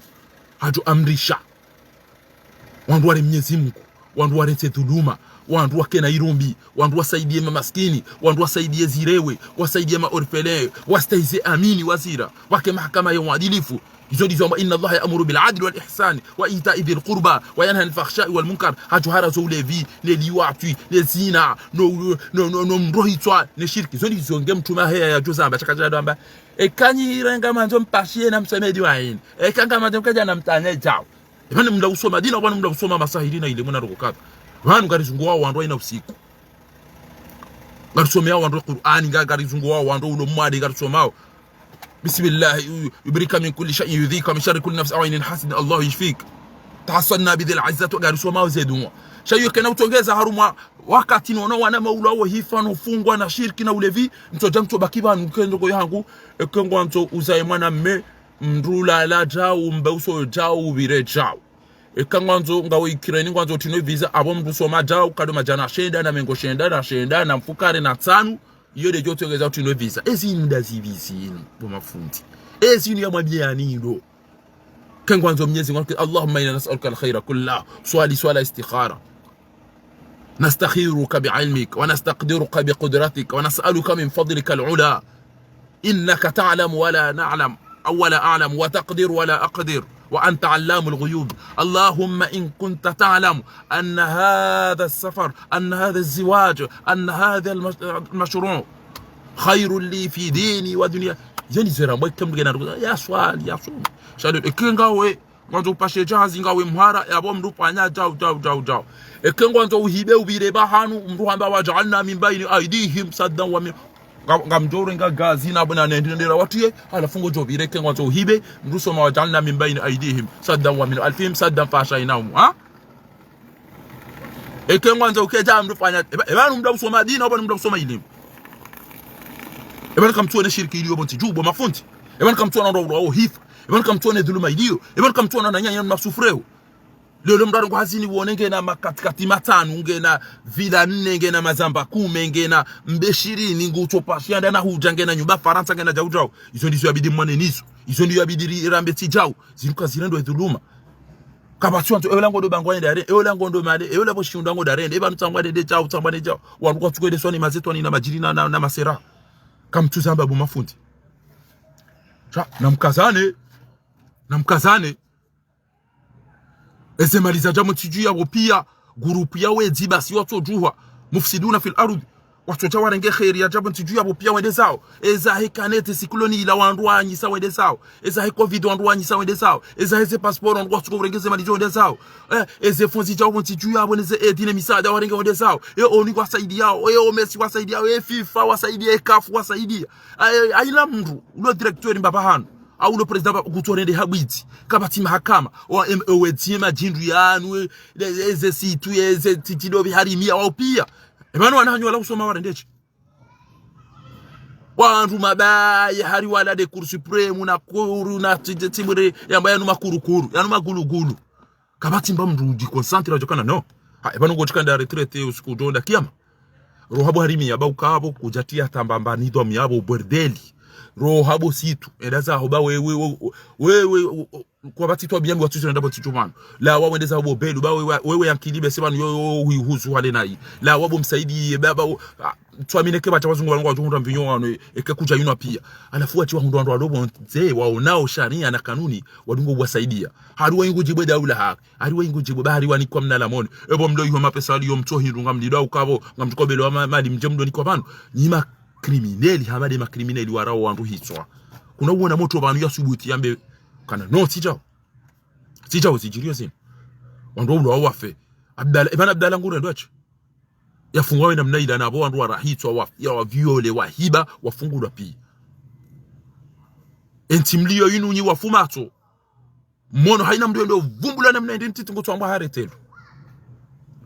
Hadjo amrisha. Wandru ware Mnyezi Mngu. Wandru waretse dhuluma. Wandru wakena irumbi. Wandru wasaidiye mamaskini. Wandru wasaidiye zirewe. Wasaidiye ma orphelin. Wastahize amini wazira. Wake mahakama ya uadilifu. Izo ndizo amba, إن الله يأمر بالعدل والإحسان وإيتاء ذي القربى وينهى عن الفحشاء والمنكر. Hadjo haraza ulevi, ne liwatwi, ne zina, no, no, no, no mrohitswa, ne shirki. Izo ndizo nge Mtrume aheya yadjo zamba, shaka djado amba. Eka nyi irenga mandzo mpashiye na mseme diwani. Eka nga mandzo mkadja na mtanye djao. Eba ni mndra usoma dini, eba ni mndra usoma masahiri na ile mwana roko kadha. Pvanu ngarizunguwao wandru hayina usiku. Ngarisomeyao wandru Qur'ani, nga-, ngarizunguwao wandru ulo mwade, ngarisomao. بسم الله يبريك من كل شيء يؤذيك ومن شر كل نفس أو عين حاسد الله يشفيك. تحصن بذي العزة, ngarisomao ze dua. Sha iyo kena utsongeza harumwa wakati nono wana maula wo hifa no fungwa na shirki na ulevi, mtsodja mtsobaki pvanu kendo ko yangu, eke ngwandzo uzaye mwana mme, mndru lala djao, mbe uso djao, upvire djao. Eka ngwandzo ngawe Ukraine ngwandzo utinwe visa, abo mndru soma djao, kado madjana shenda na mengo shenda na shenda na mfukare na tsanu, iyo de djo tsongeza utinwe visa. Ezi nda zivi zinu, bo mafundi. Ezi nda ya mwabiyani ndo. Ke ngwandzo Mnyezi Mngu, اللهم إنا نسألك الخير كله. Swali swala istikhara. نستخيرك بعلمك ونستقدرك بقدرتك ونسألك من فضلك العلى. إنك تعلم ولا نعلم، أو ولا أعلم، وتقدر ولا أقدر، وأنت علام الغيوب. اللهم إن كنت تعلم أن هذا السفر، أن هذا الزواج، أن هذا المش-، المشروع خير لي في ديني ودنياي. Izo ndizo ramba ike mndru kena ya swali, ya soma. Sha ndo, eke ngawe ngwandzo upashe djahazi ngawe mhara, yabo mndru pvanya djao, djao, djao, djao. Eke ngwandzo uhibe upvire pvahanu, mndru hamba وجعلنا من بين أيديهم سدا ومن, nga-, ngamdjo urenga gazi na bwana nendendera watiye, halafu ngodjo upvire eke ngwandzo uhibe, mndru soma وجعلنا من بين أيديهم سدا ومن خلفهم سدا فأغشيناهم, ha? Eke ngwandzo ukedja mndru pvanya, eba, eba ni mndru usoma dini, eba ni mndru usoma ilimu. Eba ni kamtsuone shirki iliyo pvo ntsi dju, bo mafundi. Eba ni kamtsuone ndo ulo hifa. Eba ni kamtsuone dhuluma iliyo. Eba ni kamtsuone na nyanya masufreo. Leo mndru arongo hazini uone ngena makatikati matsanu, ngena villa nne, ngena mazamba kume, ngena mbe shirini, ngutsopashiya nda na hudja, ngena nyumba Farantsa, ngena djao djao. Izo ndizo yabidi mwane nizo. Izo ndizo yabidi ri-, rambe tsi djao. Zinu kazirendo edhuluma. Kapvatsi wandru, ewe lango ndo bangwa nende are, ewe lango ndo male, ewe labo shiundra ngo darende, eba nutsangwa nende djao, tsangwa nende djao. Wandru kwatsuko ende swani mazetwani na madjiri na, na, na masera. Kamtsuzamba bo mafundi. Sha, namkazane. Namkazane. Eze mali zadja pvo ntsi dju yapvo piya, gurupu ya wedzi basi watsodjuha, مفسدون في الأرض. Watsodja warenge kheri yadja pvo ntsi dju yapvo piya wende zao. Eza he kanete sikuloni ila wandru wanyisa wende zao. Eza he covid wandru wanyisa wende zao. Eza he ze pasiporo wandru watsuko urenge ze mali djo wende zao. Eh, eze fonzi djao pvo ntsi dju yapvo neze edi ne misaada warenge wende zao. E ONU wasaidiyao. E OMS wasaidiyao. E FIFA wasaidiya. E CAF wasaidiya. Ay-, ay-, ayina mndru. Ulo directeur mbapvi hanu. Au lo président ba-, kutsorende habwidzi. Kapvatsi mahakama. Wa em-, ewe tiye madjindru yanu, e, e, eze situ, eze titido biharimiya, wao piya. Eba no wana hanyu wala usoma warendeshe. Wandru mabaye hari wala de Cour suprême, na kuru, na ti-, ti-, timure, yamba yanu makurukuru, yanu magulugulu. Kapvatsi mba mndru udji concentré djo kana no. Ha, eba nungo tsikanda retraité usiku udjo nda kiyama. Roha bo harimi yaba ukapvo, kudjatiya tamba mba nidhwamu yapvo bordeli. Roha bo situ, enda zaho ba wewe, wewe, wewe, wewe, kwapvatsi twabiya mbi watsuzina ndapvo tsi djumano. La wa wende zaho bo belu, ba wewe, wewe yankili be se pvanu yo, yo, hui huzu hale nayi. La wa bo msaidiye, ba, ba, o, a, tswamine ke pvatsa wazungu wanu wadjo hundra mvinyo wanu, e, eke kudja yinwa piya. Halafu watsi wahundru wandru walo pvo ndze, waonao shariya na kanuni, wadungo wasaidiya. Hari wa ingo djibwe daula haki. Hari wa ingo djibwe, ba hari wanikwa mna lamoni. Ebo mdo iho mapesa wali yo mtso hindru ngamlidwa ukapvo, ngamtukobelewa ma-, mali mdje mdo nikwa pvanu. Nyi ma criminel, hama de ma criminel warao wandru hitswa. Kuna uona motro pvanu ya subuti yambe, kana, no, tsi djao. Tsi djao zidjiriyo zinu. Wandru waulo wafe. Abdala, eba na Abdala ngure ndwachi. Yafungwa we namna ila na pvo wandru warahitswa wa, ya waviole, wahiba, wafungulwa piya. Entsi mliyo inu nyi wafumatso. Mono hayina mndru yendo vumbula namna ende ntiti ngo tswamba haretelo.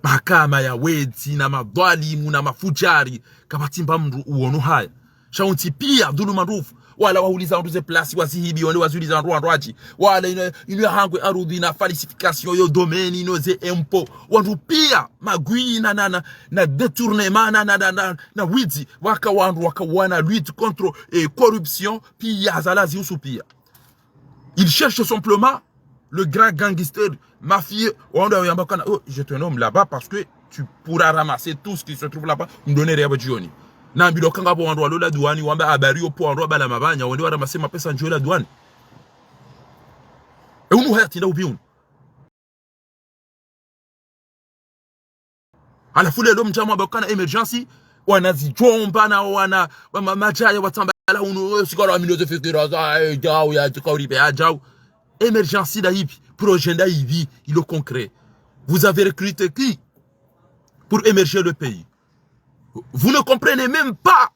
Mahakama ya wedzi na madhwalimu na mafudjari, kapvatsi mba mndru uono haya. Sha wontsi piya dhuluma ndrufu. Wala wahuliza wandru ze place, wazihibi, wale wazihuliza wandru, wandru wadji. Wala ino, ino yahangwe arudhi na falsification yo domaine, ino ze impôt. Wandru pia, magwi na, na, na, na détournement, na, na, na, na, na widzi. Waka wandru, waka wana lutte contre, eh, corruption, pia, zala zihusu pia. Il cherche simplement le grand gangster, mafieux, wandru wayamba kana, oh, je te nomme là-bas parce que tu pourras ramasser tout ce qui se trouve là-bas, mdonere ya badjioni. Na mbilo kanga bo wandru walo la douane, wamba habari yo po wandru wabala mabanya, wende wa ramasser mapesa ndjo la douane. E unu hayati nda ubi unu. Halafu lelo mdja mwamba kana émergence, wana zidjomba na wana, ma, ma, madjaya watsambala unu, eh, sikala wa milieu de fédération, eh, djau, ya, djau, ribe, ya, djau. Émergence nda ibi, projet nda ibi, ilo concret. Vous avez recruté qui pour émerger le pays ? Vous ne comprenez même pas.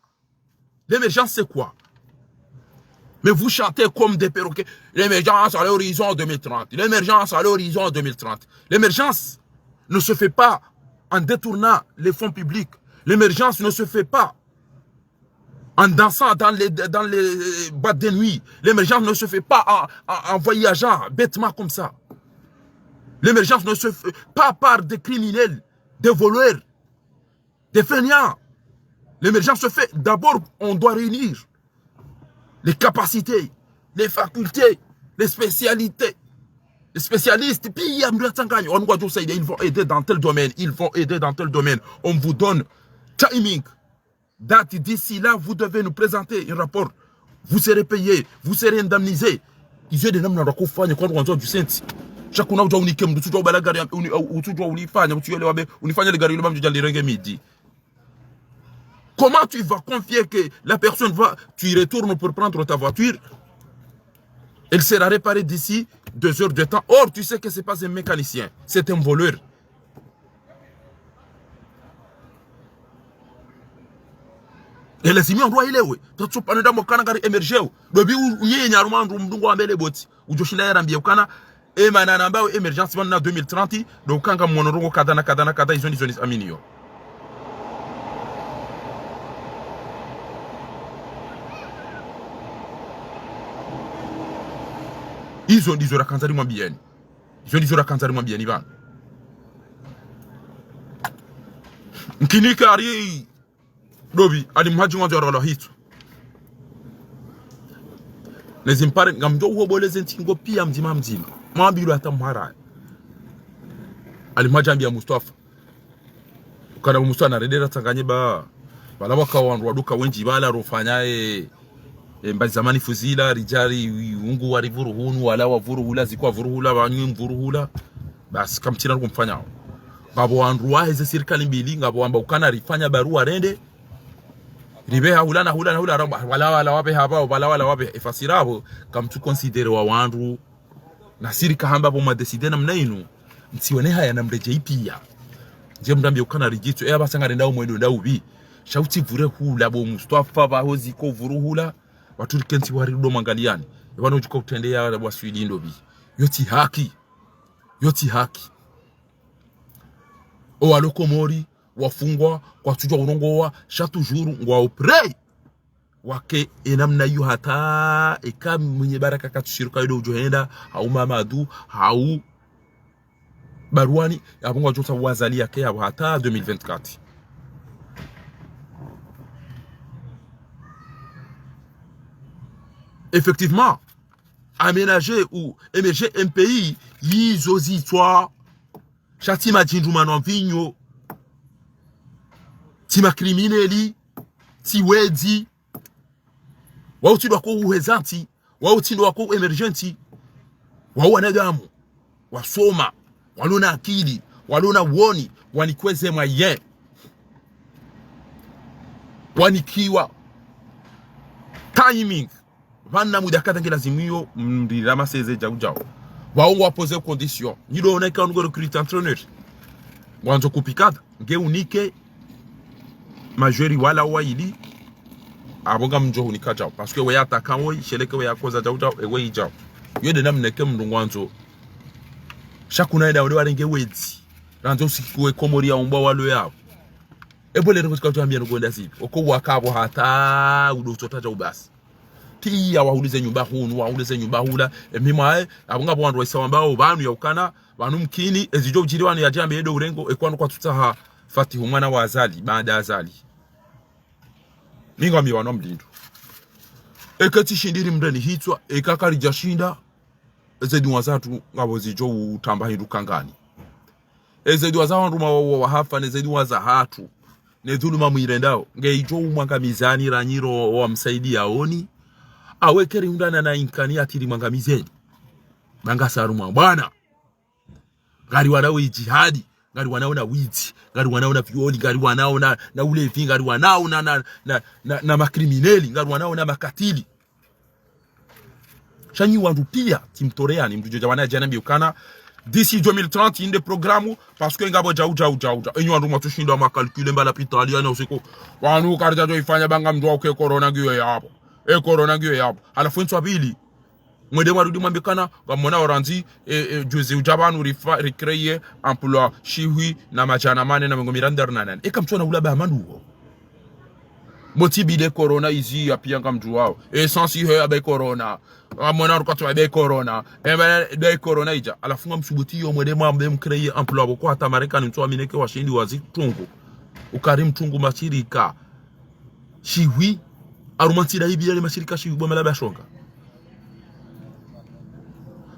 L'émergence, c'est quoi ? Mais vous chantez comme des perroquets. L'émergence à l'horizon deux mille trente. L'émergence à l'horizon deux mille trente. L'émergence ne se fait pas en détournant les fonds publics. L'émergence ne se fait pas en dansant dans les, dans les boîtes de nuit. L'émergence ne se fait pas en, en, en voyageant bêtement comme ça. L'émergence ne se fait pas par des criminels, des voleurs, des fainéants. L'émergence se fait, d'abord, on doit réunir les capacités, les facultés, les spécialités, les spécialistes. Puis, il y a, ils vont aider dans tel domaine, ils vont aider dans tel domaine. On vous donne timing, date, d'ici là, vous devez nous présenter un rapport. Vous serez payé, vous serez indemnisé. Izo nde namna rakofanya kwa wandru wa Djusenti. Sha kuna udja unike mndru, utsudja ubala gari, uni-, utsudja ulifanya, utsuyole wabe, unifanya le gari ilo ba mndru dja lirenge midi. Comment tu vas confier que la personne va, tu y retournes pour prendre ta voiture, elle sera réparée d'ici deux heures de temps. Or, tu sais que c'est pas un mécanicien, c'est un voleur. E lazima wandru waelewe. Tatsu panenda mokana ngari émergeo. Dobi u-, unyenya harumwa wandru mdungu wa mbele boti. Udjo shinda yarambie ukana, e mana namba émergence pvanu na deux mille trente, ndo ukanga mwono ndrongo kadha na kadha na kadha, izo ndizo niziaminiyo. Izo ndizo rakandza rimwambieni. Izo ndizo rakandza rimwambieni pvanu. Nkinike ari dobi, Ali Mhadji ngwandzo yarolwa hitswa. Nezi mpare, ngamdjo uhoboleze ntsingo pia mdzima mdzima. Mwambilwa hata mhara. Ali Mhadji ambia Mustafa. Ukana Mustafa na redera tsanganye ba. Pvala waka wandru waduka wendji pvala rofanya e, e, mbazi zamani fuzila, ridjari, ungu wa rivuru hunu, wala wa vuru hula, zikwa vuru hula, wanywe mvuru hula. Basi, kamtsina rukumfanyao. Ngapvo wandru waheze sirikali mbili, ngapvo wamba ukana rifanya barua rende. Ribeha hula na hula na hula, ramba, wala wala wabeha pvao, wala wala wabeha. Efasira pvo, kamtsu considérer wa wandru. Na sirika hamba pvo mwa décider namna inu. Ntsiwone haya na mredjei pia. Ndje mrambi ukana ridjitsu, e apvasa ngarenda umwendo nda ubi. Sha utsi vure hula bo Mustafa, pvaho ziko vuru hula. Watsu rikentsi wari rudo mwangaliani. E pvanu udjuka utrende ya waswili ndobi. Yo tsi haki. Yo tsi haki. O walo Komori, wafungwa, kwatsudjwa urongowa, sha toujours, ngwao prêt. Wake enamna iyo hata, eka Mwinyi Baraka katsushiruka ido udjo henda, hau Mamadu, hau Barwani, apvo ngwadjo sa wazali yake apvo hata deux mille vingt-quatre. Effectivement, aménager ou émerger un pays, izo zitswa, sha tsi madjindru manwa mvinyo, tsi makrimineli, tsi wedzi, wao tsi ndo wako uheza ntsi, wao tsi ndo wako émerger ntsi, wao wanadamu, wasoma, walona akili, walona woni, wanikiwa ze moyens, wanikiwa timing. Pvanu muda kadha nge lazimu iyo, mndri ramaseze djau djau. Wao ngwa poser condition. Nyi ndo ona ika ungo recruter entraîneur. Ngwandzo kupikadha, nge unike majori wala waili, apvo ngamdjo hunika djau. Parce que we attaquant woyi, sheleke we akoza djau djau, ewe idjau. Yo nde namna eke mndru ngwandzo. Sha kuna eda wale warenge wedzi. Randze usikiwe Komori ya umbwa walo yapvo. Epvo lero kutsika utsu ambia nukwenda zivi. Oko waka apvo hata udo utsota djau basi. piya wahule ze nyumba hunu, wahule ze nyumba hula. E mima e, apvo ngapvo wandru waisa wambao pvanu ya ukana, pvanu mkini, ezidjo udjiri pvanu yadjambe yedo urengo, e kwanu kwatsutsaha Fatihu mwana wa Azali, baada Azali. Mi ngami pvanu mlindo. Eka tsishindiri mndreni hitswa, eka karidjashinda, eze duwa zatru ngapvo zidjo utamba hindru kangani. Eze duwa za wandru ma wa, wa, wahafa, neze duwa zahatru, ne dhuluma mwirendao, nge idjo umwangamizani ranyiro wamsaidiyaoni. Awe keri hundana na inkani atiri mwangamizeni. Manga saru mwa bwana. Ngari wanao idjihadi, ngari wanao na widzi, ngari wanao na violi, ngari wanao na, na ulevi, ngari wanao na, na, na, na, na makrimineli, ngari wanao na makatili. Sha nyi wandru piya, tsimtoreyani, mndru djo dja wana djana mbiukana, d'ici deux mille trente, inde programme, parce que ngapvo djau, djau, djau, djau. Enyi wandru mwatsushinda mwakalkile mbala pitali, yana usiku. Wanu karidja djo ifanya pvanga mndru wa uke corona ngiyo yapvo. E corona ngiyo yapvo. Halafu entswa pvili. Mwende mwarudi mwambe kana, ngamwona orandzi, e, e, juzi udja pvanu rifa, ricréer emploi shihwi na madjana mane na mengo mirandaru na nane. Eka mtsona ula ba manduo. Motsi bile corona izi ya piya ngamdjuwao. Essence iho ya be corona. Ngamwona ruka tsu ya be corona. E ba be corona idja. Halafu ngamsubuti yo mwende mwambe mcréer emploi pvoko hata Marekani mtsu amineke washindi wazitungu. Ukari mtungu mashirika shihwi. Harumwa ntsida ibi yale mashirika shihwi bo malaba shonga.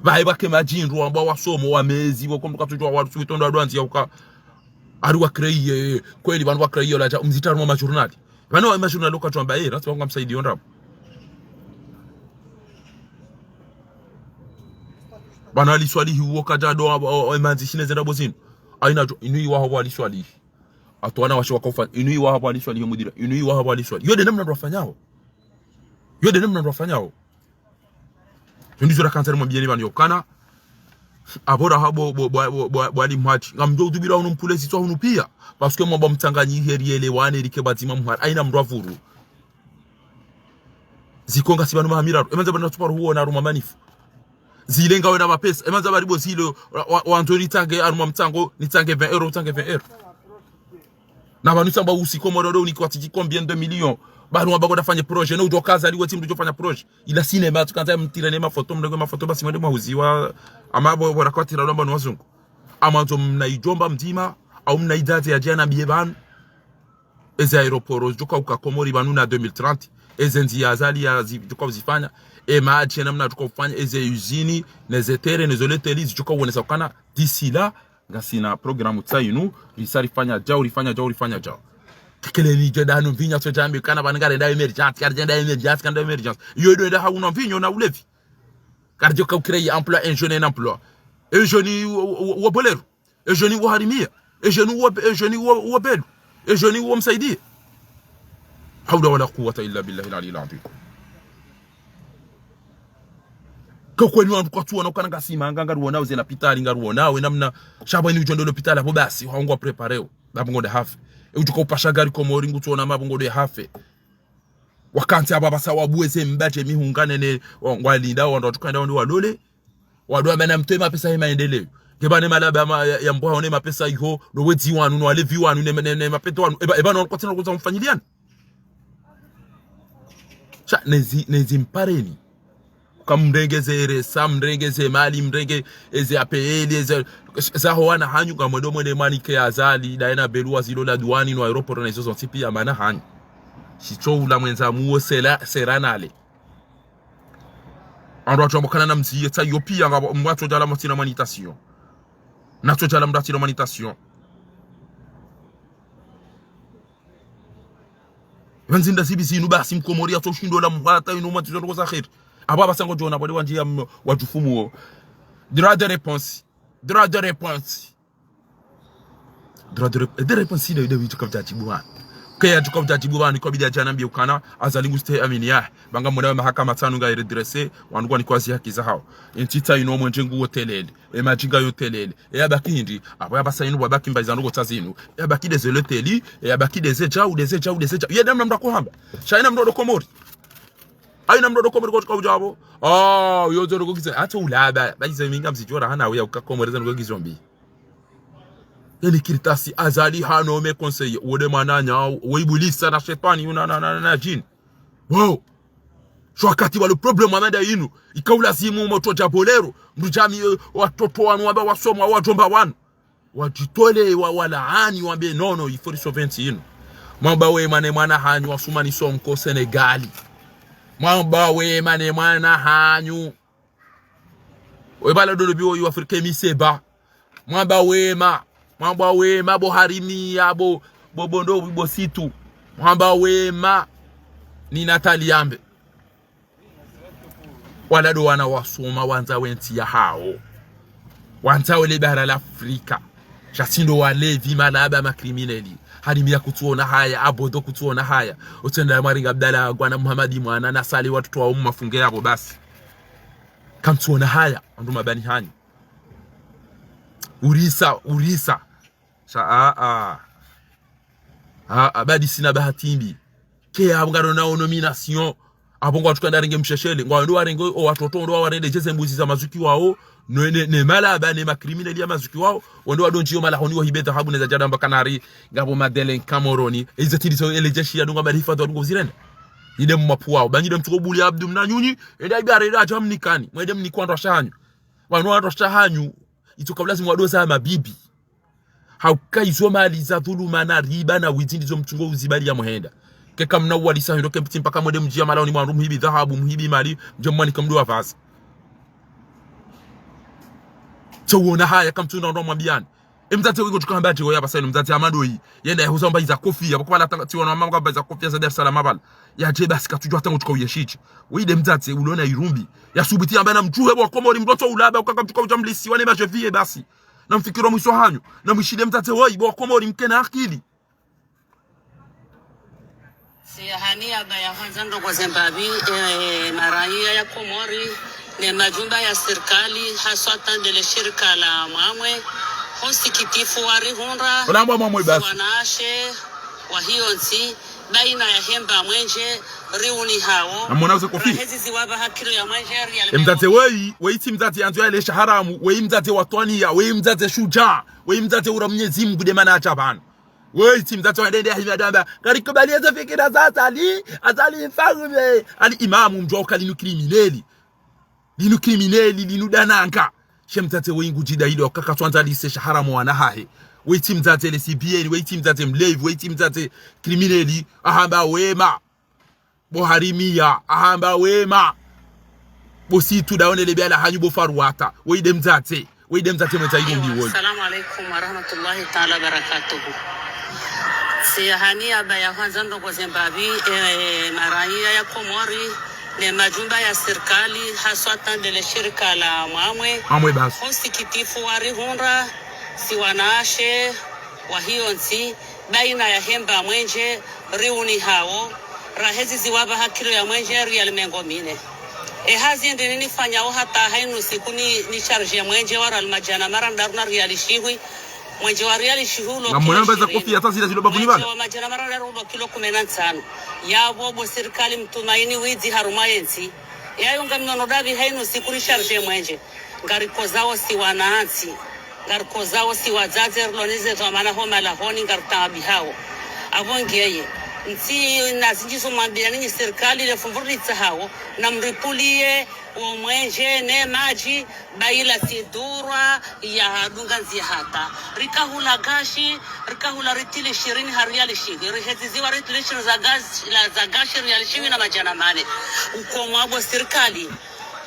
Pvahe pvake madjindru wambwa wasomo wamezi, pvoko mndru katsudjuwa wandru suwitondo adwanzi ya uka. Ari wacréer, kweli pvanu wacréer ladja, umzita harumwa majournal. Pvanu wa majournal uka tsu wamba, eh, rasi pvanu ngamsaidiyo ndrabo. Pvanu Ali Swalihi uwo kadja do, o, o, o, emanzi shine ze ndrabo zinu. Ayina djo, inu iwaha pvo Ali Swalihi. Hata wana washe wakaufanya. Inu iwaha pvo Ali Swalihi yo mudira. Inu iwaha pvo Ali Swalihi. Yo nde namna ndo wafanyao. Yo nde namna ndo wafanyao. Yo ndizo rakandza rimwambiyeni pvanu yo kana. Apvo raha bo, bo, bo, bo, bo, bo Ali Mhadji. Ngamdjo udubira hunu mpule zitswa hunu piya. Parce que mwamba mtsanganyihe rielewane rike pvadzima mhara. Ayina mndru avuru. Ziko ngasi pvanu maha miraru. Emandza pvanu natsuparu huona harumwa manifu. Zile ngawe na mapesa. Emandza pvaribo zile, wa, wa, wandzo nitsange harumwa mtsango, nitsange vingt euros, nitsange vingt euros. Na pvanu tsamba usiku morodo unikiwa tsi combien de millions. Pvanu wamba ngodjo fanye projet, no udjo kaza liwe tsi mndru djo fanya projet. Ila cinéma, tsukandza mtire ne mafoto, mrenge mafoto, basi mwende mwahuziwa, ama bo, bo rakwatira lomba no wazungu. Ama ndzo mna idjomba mdzima, au mna idzaze ya djana biye pvanu. Eze aéroport zidjoka uka Komori pvanu na deux mille trente. Eze ndziya Azali ya zi-, djoka uzifanya. E madji namna djoka ufanya. Eze usine, neze terrain, nezo leteli, zidjoka uonesa ukana. D'ici là, ngasina programme tsa inu, risa rifanya djau, rifanya djau, rifanya djau. Kekele ni djo danu mvinyo tso djambi, kana pvanu ngarenda émergence, ngarenda émergence, ngarenda émergence. Yo ndo enda hauna mvinyo na ulevi. Karidjoka ucréer emploi, un jeune un emploi. Un jeune wo, wo, wo, wo Bolero. E jeune wo Harimia. E jeune wo, e jeune wo, wo Belu. E jeune wo Msaidie. Hawla wala quwwata illa billahi al-ali al-azim. Ka kweli wandru kwatsuona ukana ngasi manga, ngariwonao ze lapitali, ngariwonao, e namna, sha pvo ini udjo ndo lapitali, apvo basi, hau ngwa prépareo. Apvo ngonde hafe. E udjuka upasha gari Komori, ngutsuona mapvo ngonde hafe. Wakantsi apvo apvasa wabuwe ze mbadje mihunga nene, wa-, ngwalinda, wandru watsukaenda wandru walole. Wandru wamba namtowe mapesa he maendeleo. Nge pvanu ne malaba ma-, ya, ya mbwa one mapesa iho, no wedzi wanu, no walevi wanu, ne, ne, ne mapete wanu. Eba, eba no kwatsina kudza mfanyiliana. Sha, nezi, nezi mpareni. Kamrenge ze R S A, mrenge ze mali, mrenge eze A P L, eze, zaho wana hanyu, ngamwendo mwende mwanike Azali, daye na Belu wa zilo la duwani, no aéroport na izo zontsi piya mana hanyu. Shitso ula mwendza muwo sela, sera nale. Wandru watsu wamba kana namziye tsa yo piya ngapvo, mndru atso djala mwatsina mwanitasion. Natso djala mndru atsina mwanitasion. Pvandzi nda zibi zinu basi mkomori atso shindo la mhata inu mwatsina ndrongo za kheri. Apvo apvasa ngodjo ona pvwade wandjiya m-, wadjufumu wo. Droit de réponse. Droit de réponse. Droit de rép-, de réponse ina ina witsu kavdja djibu pvanu. Kaya djuka vdja djibu pvanu, ikabidi adje anambiye ukana, Azali ngustehi amini yahe. Pvanga mwona we mahakama tsanu nga redressé, wandru ngwanikwa zi haki zahawo. Entsi tsa inu omwenje nguwo telele. E madji ngayo telele. E yabaki hindri, apvo yapvasa inu pvwabaki mbayi za ndrongo tsa zinu. E yabaki des hôtels, e yabaki des djau, des djau, des djau. Ye namna mndru akohamba. Sha ina mndru ndo Komori. Ayina mndru ndo Komori kotsuka udja apvo. Ah, uyo zo ndrongo kize. Atso ulaba. Bayize mi ngamzidjuwa rahana uya uka Komori za ndrongo kizo mbi. Yeni kartasi Azali hano me conseiller. Uwo nde mwananya, uwo ibulisa na shetwani, una na, na, na, na djini. Wow. Sho wakati wa le problème wa mada inu, ika ulazimu motro dja bolero, mdru djami, eh, watoto wanu wamba wasoma, wadjomba wanu. Wadjitole, wa, walaani, wambe, non, non, il faut sauver ntsi inu. Mwamba wema ne mwana hanyu, wasumani somko Sénégal. Mwamba wema ne mwana hanyu. We bala dodo biwo yu Afrika mi seba. Mwamba wema. Mwamba wema bo Harimia, bo, bo Bondo, bo Situ. Mwamba wema ni Nathalie Yambe. Wala ndo wana wasoma wandza we ntsi yahawo. Wandza we le bara la Afrika. Sha tsi ndo walevi, malaba, ma criminels. Harimia kutsuona haya, Abodo kutsuona haya. Utsenda Mwari Abdallah, Gwana Muhammad Mwana, na Sali watoto wa umu mafunge yapvo basi. Kamtsuona haya, wandru mabani hanyu. Urisa, urisa. Sha, a, a. A, a, badi sina bahati mbi. Ke apvo ngaro na o nomination. Apvo ngwatsuka ndarenge msheshele. Ngwandro warenge o watoto, ndo warende djeze mbuzi za mazuki wawo. No, ne, ne malaba, ne ma criminels ya mazuki wawo. Wandro wadondji yo malahoni wahibe dhahabu ne za djadamba kanari. Ngapvo ma délinquants Moroni. Eze tiri so ele jeshi ya dunga bari hifadhwi wa dungo zirene. Inde mmapu wawo. Banyi ndo mtsuko buli Abdu mna nyunyi. Ende ibare ndo adja mnikani. Mwende mnikwa ndo asha hanyu. Wanu ndo asha hanyu. Itsuka ulazimu wadoza mabibi. Hauka izo mali za dhuluma na riba na wizi ndizo mtsungo uzibali ya muhenda. Keka mna uwalisa hendo ke mpiti mpaka mwende mdjia malahoni mwa wandru muhibi dhahabu, muhibi mali, mdje mwanike mdru wa vazi. Tso uona haya kamtsuna wandru mwambiani. E mdzadze wiko tsuka hamba dje woyi apvasa inu mdzadze Amado yi. Yenda yahuza mba iza kofia, pvoko pvala tanga tsi wana wamama mba iza kofia za Dar es Salaam pvala. Yadje basi katsudjuwa tangu tsuka uyeshidji. Woyi nde mdzadze ulona irumbi. Yasubuti yamba na mdjuhe bo Komori mdru tso ulaba ukaka mtsuka udja mlisiwa ne majeviye basi. Na mfikiro mwiso hanyu. Na mwishile mdzadze woyi bo Komori mkena akili. Siyahani aba ya hwandza ndrongoo ze mbapvi, eh, maraiya ya Komori, ne majumba ya sirikali, haswa tandele shirika la Mwamwe, ho nsikitifu warihundra, Ola mbwa Mwamwe basi. Wanawashe, wa hiyo ntsi, baina ya hemba mwenje, riuni hawo. Namwona uze kofi. Rahezi ziwaba hakiro ya mwenje, riali E mdzadze weyi, weyi tsi mdzadze yandzo ya lesha haramu, weyi mdzadze wa twaniya, weyi mdzadze shujaa, weyi mdzadze ura Mnyezi Mngu nde mana atsha pvanu. Weyi tsi mdzadze wa ndende ya himi adamba. Karikubali eze fikira za Azali, Azali mfaume. Ali imamu mdjuwa uka linu criminel. Linu criminel, linu dananga. She mdzadze weyi ngudjida ile ukaka tswandza lise sha haramu wana hahe. Weyi tsi mdzadze le C B N, weyi tsi mdzadze mlevi, weyi tsi mdzadze criminel. Ahamba wema. Bo Harimia, ahamba wema. Bo Situ daone le biala hanyu bo Faruata. Weyi nde mdzadze. Weyi nde mdzadze mwendza irumbi woyi. Assalamu alaikum warahmatullahi taala wabarakatuhu. Siyahani aba ya hwandza ndrongoo ze mbapvi, eh, maraiya ya Komori, ne majumba ya sirikali, haswa tandele shirika la Mwamwe. Mwamwe basi. Ho nsikitifu warihundra, si wanawashe, wa hiyo ntsi, baina ya hemba mwenje, riuni hawo, rahezi ziwaba hakiro ya mwenje, riali mengo mine. E hazi ndi ninifanyao hata hainu siku ni, ni charge mwenje wa riali madjana mararu na riali shihwi, mwenje wa riali shihwi ulo Namwona kilo mba za ishirini. Kofi hata zile zilo bavuni Mwenje bana. Wa madjana mararu ulo kilo kume na ntsanu. Yapvo bo sirikali mtumaini widzi harumwa ye ntsi. Yayo ngamnyono ndapvi hainu siku ni charge mwenje. Ngarikozao si wanantsi. Ngarikozao si wadzadze rilo nize dhwamana ho malahoni ngaritaabihao. Apvo ngeye. Ntsi na zindji zo mwambia ninyi sirikali le fumvu ritsahawo. Na mripuliye, wo mwenje, ne madji, baila si dhurwa, ya dunga ndzia hata. Rikahula gashi, rikahula ritili shirini ha riali shihwi. Riheziziwa ritili shirini za gashi, la, za gashi riali shihwi na madjana mane. Ukomo apvo sirikali.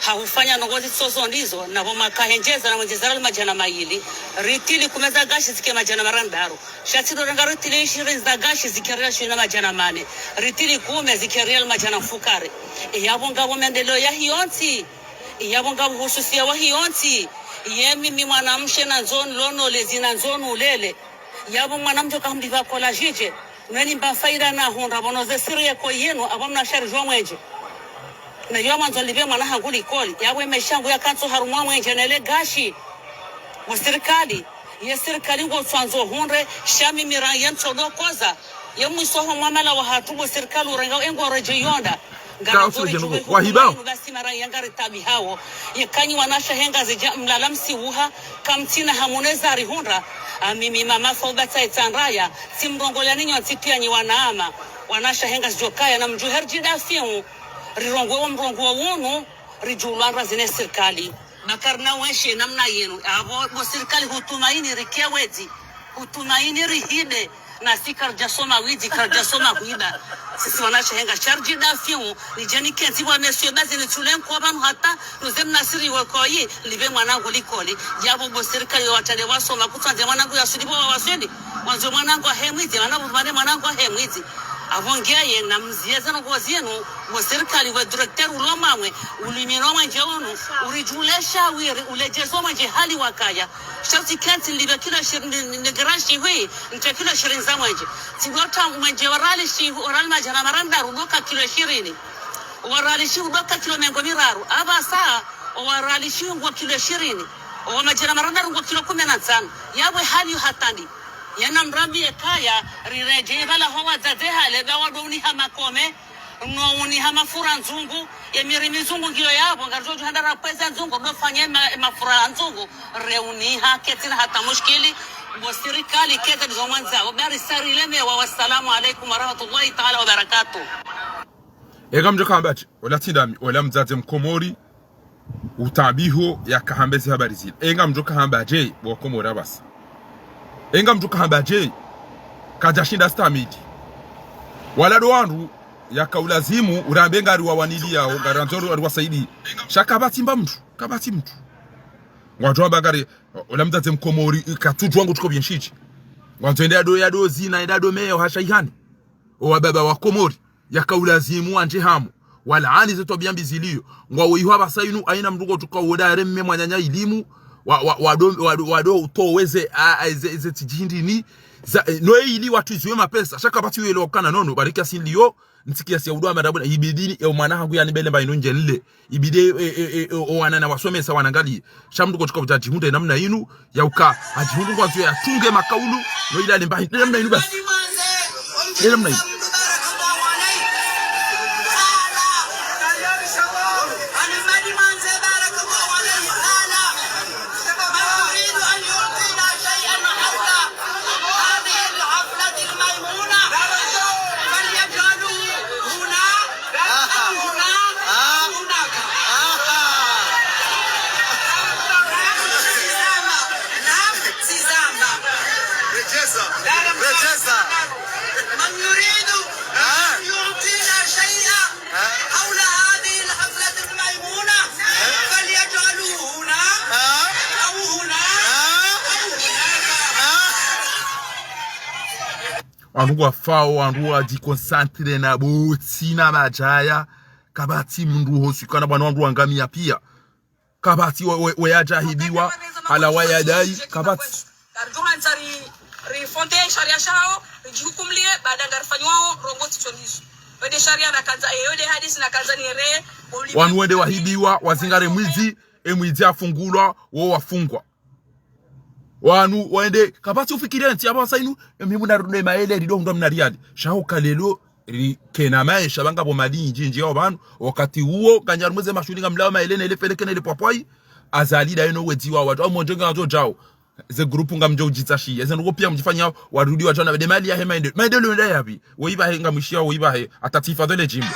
Hahufanya ndrongoo zitsozo ndizo, na pvo makahendjeza na mwendjeza riali madjana mayili, ritili kume za gashi zike madjana mararu. Sha tsi ndo renga ritili ishirini za gashi zike riali shihwi na madjana mane. Ritili kume zike riali madjana mfukare. Iyapvo ngapvo mendeleo ya hiyo ntsi. Iyapvo ngapvo hususia wa hiyo ntsi. Ye mimi mwanamshe nandzo nilonole zi nandzo nilele. Yapvo mwanamshe kahumbipva kola djidje. Nweni mba faida nahundra pvono ze siri yeko yinu, apvo mna charge wa mwenje. Na yo mwandzo nilipve mwana hangu likoli. Yapvo ye maesha yangu yakantso harumwa mwenje nele gashi. Bo sirikali. Ye sirikali ngotsandzo hundre, sha mimi raiya ntsodo koza. Ye mwiso ho mwamala wahatru bo sirikali urenga engo redje yonda. Ka usirudje nuko. Wahibao. Basi maraiya ngaritaabihao. Ye kanyi wanashe he Ngazidja mlala msiuha, kamtsina hamu ne za rihundra. A mimi mama Fauba Tsaitsa Ndraya, tsimrongolea ninyi ntsi pia nyi wanama. Wanashe he Ngazidja kaya na mdjuhe ridjidafiu. Rirongoe wo mrongoo wunu, ridjulwa ndrazi ne sirikali. Bakari na weshe namna yinu. Apvo bo sirikali hutumaini rike wedzi. Hutumaini rihibe. Nasi karidjasoma widzi, karidjasoma hwiba. Sisi wanashe henga sha ridjidafiu. Nidje nikentsi wa monsieur bazi nitsule nkoba pvanu hata. Nuze mnasiri wekoyi. Lipve mwanangu likoli. Yapvo bo sirikali watsale wasoma. Kutsandze mwanangu yaswili pvo wawaswili. Wandzo mwanangu ahe mwidzi. Wana pvo mane mwanangu ahe mwidzi. Apvo ngeye namziye zinu ngozi yinu. Bo sirikali we directeur ulo mamwe, ulimino mwenje unu, uridjulesha wiri, uledjezo mwenje hali wakaya. Sha utsi kentsi nilipve kilo shirini, ni, ni, ni grashi hwi, nitse kilo shirini za mwenje. Tsi ndo ta mwenje wa riali shi, wa riali madjana mararu, udoka kilo shirini. Wa riali shi udoka kilo mengo miraru. Apvasa, wa riali shi ngo kilo shirini. Wa madjana mararu ngo kilo kume na ntsanu. Yapvo hali yo hatwari. Yena mrambi yekaya, riredjeyi pvala ho wadzadze hale, ba wado uniha makome. No uniha mafura ndzungu, ye miri mizungu ngiyo yapvo, ngaridjo djuhanda rapvwedza ndzungu, no fanye ma-, mafura ndzungu, re uniha, ketsina hata mushkili, bo sirikali, ketsa ndizo mwandzao, bari sarilemewa, wassalamu alaikum warahmatullahi taala wabarakatuh. Eka mdjo kahamba dje, ola tsi ndami, ola mdzadze mkomori, utabiho yakahamba ezi habari zila. Enga mdjo kahamba dje, bo wakomori apvasa. Enga mdjo kahamba dje, kadjashinda stamidi. Wala ndo wandru, yakaulazimu, urambe ngari wawaniliyao, ngari wandzo ri wasaidi. Sha kapvatsi mba mndru, kapvatsi mndru. Ngwadjo wamba ngari, ola mdzadze mkomori, katsudjuwa ngutsuko byenshidji. Ngwandzo ende yado, yado zina, ende yado meyo, hasha ihani. Owa baba wa Komori, yakaulazimu wandje hamu. Walaani ze twabiya mbi ziliyo. Ngwawo iho apvasa inu, haina mndru ngotsuka woda yareme mwananya ilimu, wa, wa, wado, wado, wado utoweze, a, a, ze, ze tsidjindini, za, e, no ili watwiziwe mapesa. Sha kapvatsi wele wakana nono, bariki asiliyo, ntsikia siya udo amadabu na ibidini, e, mwana hangu yanibele mba inu ndje nile. Ibidi, e, e, e, e, owana na wasomesa wanangali. Sha mndru kotsuka udja djihundre namna inu, yauka, adjihundru ngwandzo yatunge makaulu, no ila lemba, namna inu basi. Namna inu. من يريد أن يعطينا شيئا حول هذه الحفلة الميمونة فليجعله هنا أو هنا أو هناك. نعم، سيزاما. نعم، سيزاما. من يريد أن يعطينا شيئا حول هذه الحفلة الميمونة فليجعله هنا أو هنا أو هناك. Wandru ngwafao, wandru wadjiconcentré na botsi na madjaya, kapvatsi mndru hosi, kana bwana wandru wangamiya piya. Kapvatsi we, we, we yadjahibiwa, hala wayadai, kapvatsi. Karidjo handza ri, rifonde sharia shawo, ridjihukumliye, baada ngarifanyiwao, rongo titsonizo. Wende sharia nakandza, e, wende hadisi nakandza ni re, wanu wende wahibiwa, wazingare mwidzi, e mwidzi afungulwa, wo wafungwa. Wanu wende, kapvatsi ufikiri ntsi apvasa inu, e mimi narunde maele, rido hundra mna riali. Shaho kalelo, ri kena maesha, banga bo mali ndji ndji yao pvanu, wakati uwo, kanya rumweze mashuhuli ngamlao maele, nele feleke, nele pwapwai, Azali da ino wedzi wa wandru, au mondjo ngandzo djao. Ze groupe ngamdjo udjitsashi. Eze ndrongoo piya mdjifanya warudi wadjana bede mali yahe maende. Maende lwenda yapvi? Woyi bahe ngamwishiya woyi bahe. Atatifa dhole djimbo.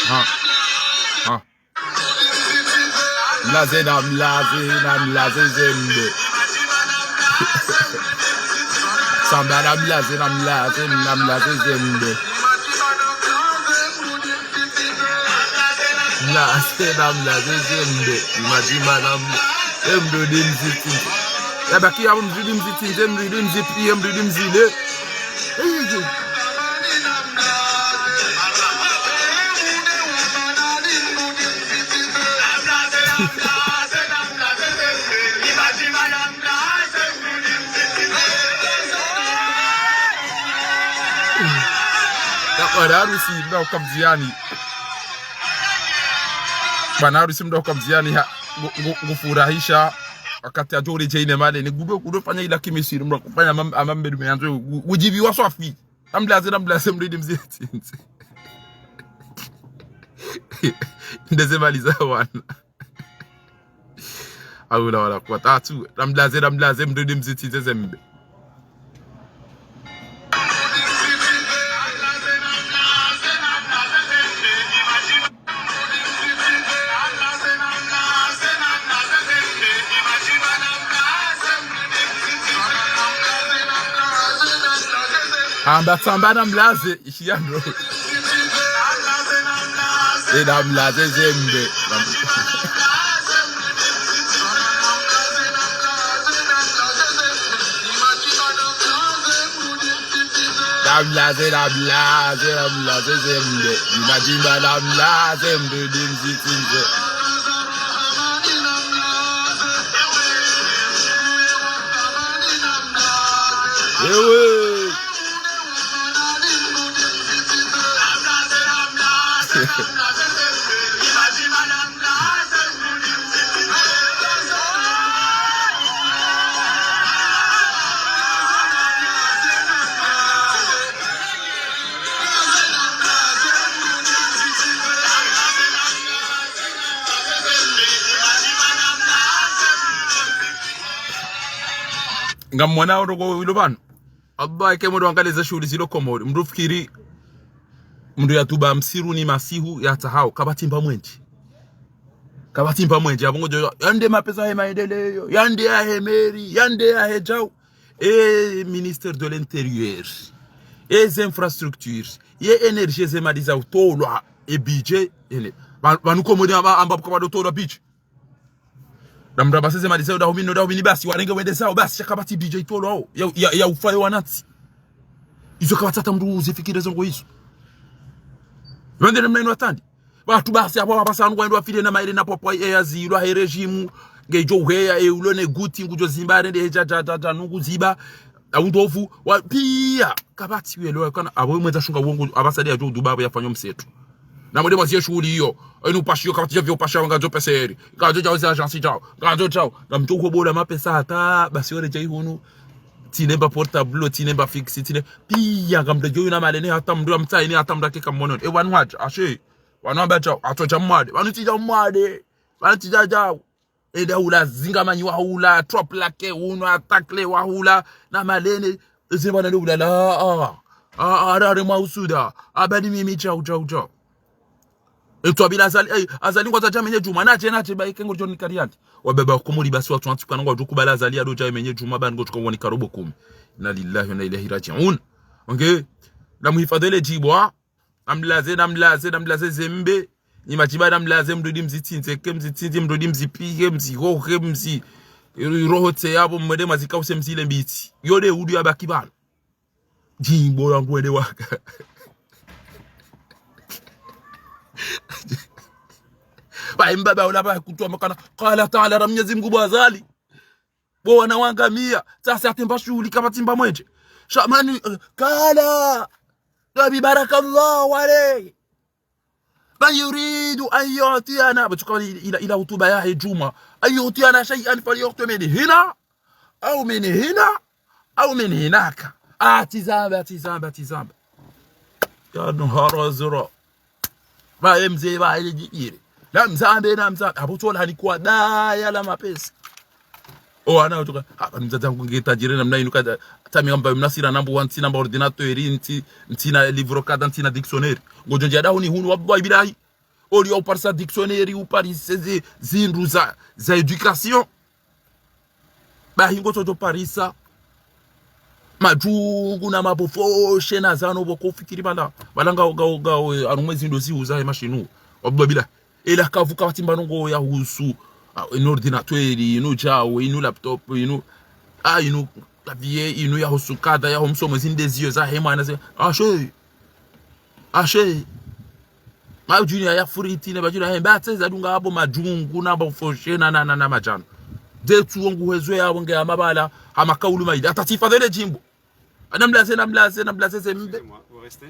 Ha. Ha. Mlaze na mlaze na mlaze zembe. Samba na mlaze na mlaze na mlaze zembe. Mlaze na mlaze zembe. Imadima na mla-, emdo de mzitsinze. Yabaki ya mdo de mzitsinze, mdo de mzipi, mdo de mzile. Eyi. Ya, bwana harusi mda uka mdziyani. Bwana harusi mda uka mdziyani ha, ngu, ngu, ngufurahisha. Wakati adjo ridje ine male, ni gudo, gudo fanya ila kimisiru, mda kufanya mam-, amambe dume yandzo, gu-, gudjibiwa swafi. Namlaze, namlaze, mridi mzitsinze. Ndeze mali za wana. Hawla wala quwwata. Atsu, namlaze, namlaze, mridi mzitsinze zembe. Amba tsamba namlaze, ishi ya ndo. E namlaze zembe. Namlaze, namlaze, namlaze zembe. Ni madjimba namlaze, mdru dimzi tinze. Ewe. Ngamwona ndrongoo ilo pvanu. Allah, eka mwende mwangalie ze shughuli zilo Komori, mdru fikiri, mdru yatuba msiruni masihu yatsahao, kapvatsi mba mwenje. Kapvatsi mba mwenje, apvo ngodjo, yande mapesa ya maendeleo, yande yahe meri, yande yahe djau. E ministère de l'Intérieur, e ze infrastructures, ye énergie, ze mali za utolwa, e budget, ene. Pva-, pvanu Komori amba, amba pvwa kapvadjo tolwa budget. Na mdru abase ze mali zayo dahumini, dahumini basi, warenge wende zao, basi, sha kapvatsi budget itolwao, ya, ya, ya ufayo wanantsi. Izo kapvatsi hata mdru uzifikiri ze ndrongoo izo. Wende namna inu atandi. Wandru basi, apvo, apvo, sa, ngwendo wafile na maele na pwapwa, e, ya zilwa, he régime, ngedjo uheya, e, ulo ne guti, ngudjo zimba, rende, he, dja, dja, dja, dja, nungu ziba, au ndovu, wa, piya, kapvatsi welo, kana, apvo, mwendza shunga wongo, apvasa de ya djo uduba, apvo, yafanywa msetu. Na mwende mwazie shughuli iyo. Inu pashi iyo kapvatsi dja vyo pasha ngandzo peseri. Ngandzo djao ze agence djao. Ngandzo djao. Ngamdjo uhobola mapesa hata basi ore djai hunu. Tsine mba portable, tsine mba fixe, tsine. Piya ngamdjo yuna malene hata mdru amtsaini hata mdru ake kamononi. E wanu hadja, ashe. Wanu amba djao, atso dja mwade. Wanu tsi dja mwade. Wanu tsi dja djao. Enda hula zinga manyi wa hula, trois plaqués, uno atakle wa hula, na malene, eze bana le hula la, ah, ah, ah, rare mwa usuda, abani mimi djau, djau, djau. Etwa bila Azali, eh, Azali ngwadjo dja menye djumwa, nadje, nadje, ba ike ngudjo nikariyanti. Wababa wa Komori basi watsu antsi kana ngwadjo kubala Azali yadjo dja menye djumwa, ba ngudjo kangwa ni karobo kumi. Inna lillahi wa inna ilaihi raji'un. Onge, na muhifadhwi le djibwa, namlaze, namlaze, namlaze zembe. Ni madjimba namlaze, mdru dimzi tinze, ke mzi tinze, mdru dimzi pihe, mzi hohe, mzi roho tse yapvo, mwende mwazikause mzile mbitsi. Yo de udu yabaki pvanu. Djimbo langu wende waka. Ba mbaba ula ba kutwa makana. Qala ta'ala, ra Mnyezi Mngu bo Azali. Bo wana wangamiya, tsasi atemba shughuli kapvatsi mba mwenje. Shamani, eh, kala. Nabi barakallahu alayhi. من يريد أن يعطينا, ba tsuka ila, ila, ila hutuba yahe djumwa. أن يعطينا شيئا فليعطه من هنا أو من هنا أو من هناك. Ah, tsi zamba, tsi zamba, tsi zamba. Ya nuhara zura. Ba ye mze, ba ye djidjire. Namzambe, namzambe. Apvo tsola hanikwa daya la mapesa. O, ana utuka, ah, pvanu mdzadze wangu nge tajiri namna inu kadja, tami ngamba mna sira nambu wantsi namba ordinateur, ntsi, ntsina livre kadha, ntsina dictionnaire. Ngodjo ndjia dahoni hunu, wallahi billahi. Oli uparisa dictionnaire, uparise zi, zindru za, za éducation. Bahi ngotsodjo parisa madjungu na mabofoshe na zano pvoko fikiri pvala. Pvala ngao, ngao, ngao, eh, harumwa zindru zihuza he mashinu. Wallahi billahi. Ela kavuka pvatsi mba ndrongoo yahusu, ah, inu ordinateur, inu djao, inu laptop, inu, ah, inu clavier, inu yahusu kadha, yaho msomo, zinde ziyo zahe mwana ze. Ashe. Ashe. Madjuni ya furiti, ne madjuni ya hemba, tse zadunga apvo madjungu, na bofoshe, na, na, na, na madjano. Detsu wongu hezwe ya wonge ya mabala, ha makaulu maida. Hata tsi fadhele djimbo. Namlaze, namlaze, namlaze zembe. Excusez-moi, vous restez ?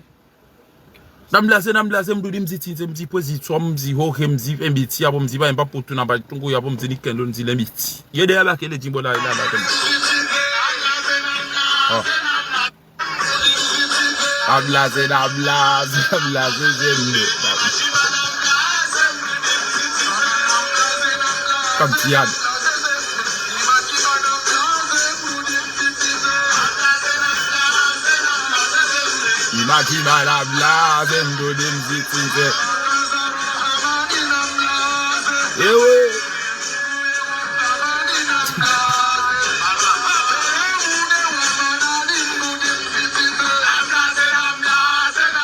Namlaze, namlaze, mdru dimzi tinze, mzi pwe zitswa, mzi hohe, mzi mbitsi, yapvo mzi ba emba putu, na mba tungu, yapvo mzi nikendo, mzi le mbitsi. Yede yabaki ele djimbo la, la, la, la. Ah. Namlaze, namlaze, namlaze zembe. Kamtiani. Ni madjimba namlaze, mdru dimzi tinze. Ewe.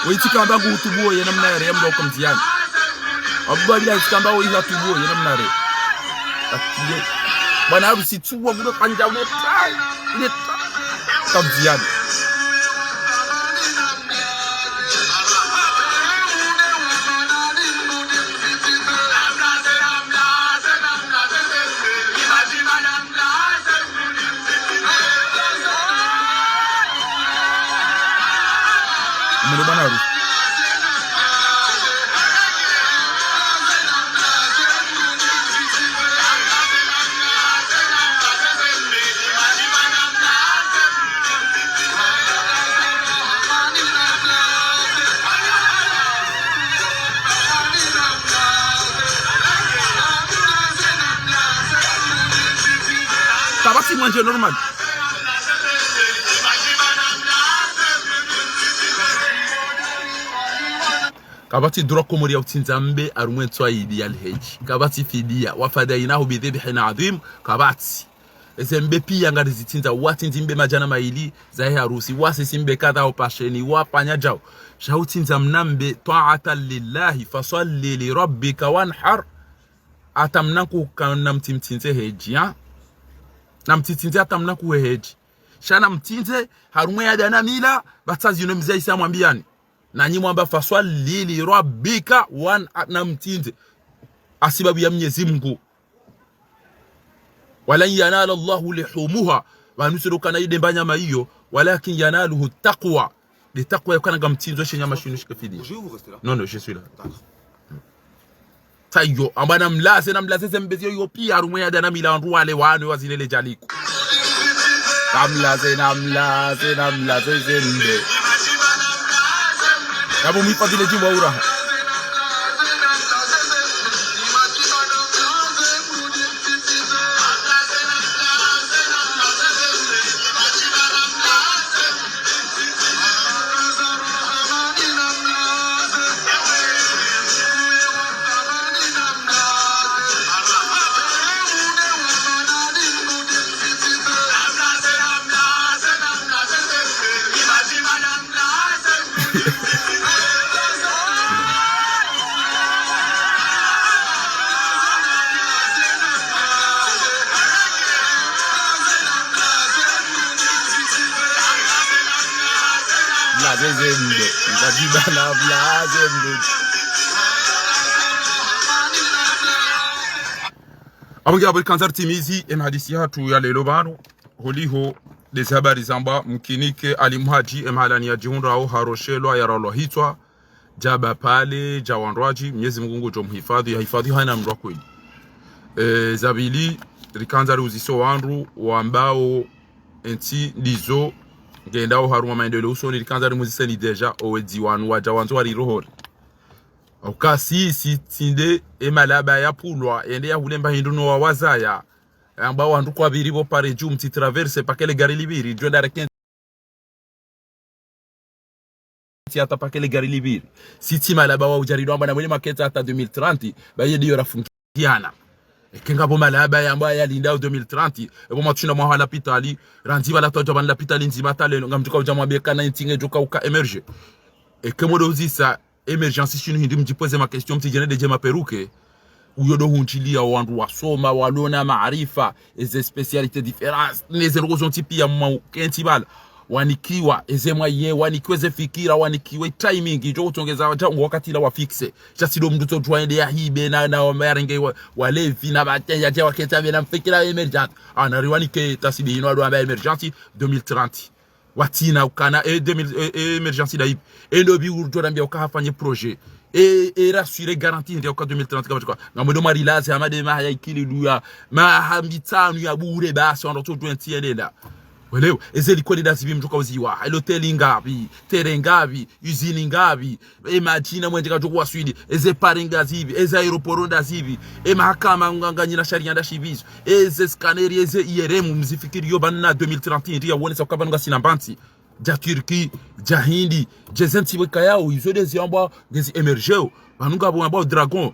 Wewe tsi kamba ngu utubuo ye namna yare ya mdru uka mdziyani. Abu Babila tsi kamba wewe hatubuo ye namna yare. Akile. Bwana harusi tsuwa kudo kanja ule tai. Ile tai. Ka mdziyani. Mwenye bwana harusi. Kapvatsi mwendje normal. Kapvatsi droit Komori ya utsindza mbe harumwa ntsu ya idi ya lhedji. Kapvatsi fidiya. وفديناه بذبح عظيم. Kapvatsi. Eze mbe piya ngarizitsindza, watsindzi mbe madjana mayili zahe harusi, wasisi mbe kadha opasheni, wafanya djao. Sha utsindza mna mbe, طاعة لله، فصل لربك وانحر. Hata mna nkuka namtsimtsindze hedji, ha? Namtsimtsindze hata mna nkuhe hedji. Sha namtsindze, harumwa ya ada na mila, ba tsa zinu mze Isa amwambiyani. Nanyi mwamba فصل لربك وانحر, namtsindze. Hasibabu ya Mnyezi Mngu. ولن ينال الله لحومها. Pvanu tsi ndo ukana ide mba nyama iyo. ولكن يناله التقوى. Nde takwa ya ukana ngamtsindzo she nyama shinu shike fidiya. Bougez ou vous restez là ? Non, non, je suis là. D'accord. Tsayo, amba namlaze, namlaze ze mbe ziyo yo piya harumwa ya ada na mila wandru wale wanu wazine le djaliku. Namlaze, namlaze, namlaze ze mbe. Yapvo mwifadhili djimbo uraha. Mlaze ze mbe. Mzadibana mlaze mbe. Abonge abo rikanza ritimizi, em hadisi yahatru ya leo pvanu. Holiho, ndeze habari zamba, mkinike, Ali Mhadji, em halani ya djihundrao, haroshelwa, yaralwa hitswa, djaba pale, dja wandru wadji, Mnyezi Mngu ngudjo mhifadhi, ya hifadhi hayina mndru wa kweli. E, za pvili, rikandza riuzise wandru, wambao, entsi, ndizo, ngendao harumwa maendeleo usoni, rikandza rimuziseni déjà, owedzi wanu, wadja wandzo warirohori. Uka si, si, tsi nde, e malaba ya pvulwa, yende ya hulemba hindru no wawazaya, yamba wandru kwa pviri pvo pare dju mtsi traverse paka le gari lipviri, djo nda reke ntsi hata paka le gari lipviri. Si tsi malaba wa udjaridu amba na mwele maketsa hata deux mille trente, ba ye ndiyo rafungiana. Eke ngapvo malaba yamba yalindao deux mille trente, epvo mwatsushinda mwaha lapitali, randzi pvala twadja pvanu lapitali ndzima hata leo, ngamdjuka udja mwambe kana entsi ngedjo ka uka émerger. Eke modo uzisa, émergence shinu hindri mdjipvoze ma question mtsidjene ndedje maperuke. Uyo ndo hundjiliya wandru wasoma, walona maarifa, eze spécialités différentes, neze ndrongoo zontsi piya mwa ukentsi pvala. Wanikiwa, eze mwaye, wanikiwa eze fikira, wanikiwa timing, idjo utsongeza wadja ngo wakati la wa fixe. Sha tsi ndo mndru tso djuwa yende ya hibe na, na wa yarenge wa, walevi na bateya dja waketsa pvena mfikira émergence. Ana riwanike tasibi ino ado amba émergence deux mille trente. Watsina ukana, e deux mille, e, e émergence ndayipvi. E ndo pvi urdjo rambia uka hafanye projet. E, e rassurer garantie nde uka deux mille trente kapvatsi kwa. Ngamwendo mwarilaze hama nde maha ya ikili luya. Maha mitsanu ya bure basi, wandru tso twenty yelenda. Welewa, eze likoli ndazipvi mdjuka uziwa. E loteli ngapvi, terrain ngapvi, usine ngapvi. E madjina mwendje kadjo kuwaswili, eze pare ngazipvi, eze aéroport ndazipvi, e mahakama nga, nganyina sharia ndashipvizo, eze scanner, eze I R M, mzifikiri yo pvanu na deux mille trente, ndiya wonesa uka pvanu ngasina mba ntsi, dja Turquie, dja Hindi, djeze ntsi weka yao, izo ndezi ambao, ngezi émergeo, pvanu ngapvo ambao dragon,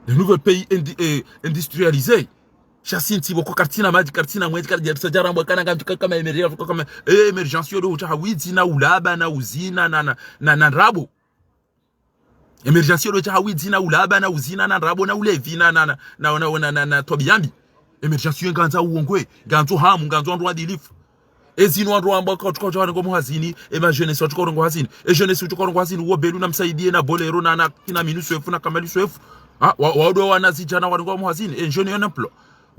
le nouveau pays indi-, eh, industrialisé. Sha si ntsi pvoko karitsina madji, karitsina mwendje, karidja risa djarambwa kana ngamdjo kama émergence, kama, eh, émergence yo ndo utsaha widzi na ulaba na uzina na, na, na, na ndrabo. Émergence yo ndo utsaha widzi na ulaba na uzina na ndrabo na ulevi na, na, na twabiya mbi. Émergence yo ngandzo uwongwe, ngandzo hamu, ngandzo wandru wadilifu. Ezinu wandru wamba ka-, ka-, ka-, warengo muhazini, e ma jeunesse watsuka warengo hazini. E jeunesse utsuka warengo hazini, uwo Belu na Msaidie na Bolero na, na kina Minu Swefu na Kamali Swefu. Ha, wa, wa ndo wana zidjana warengo muhazini, e jeune yo na emploi.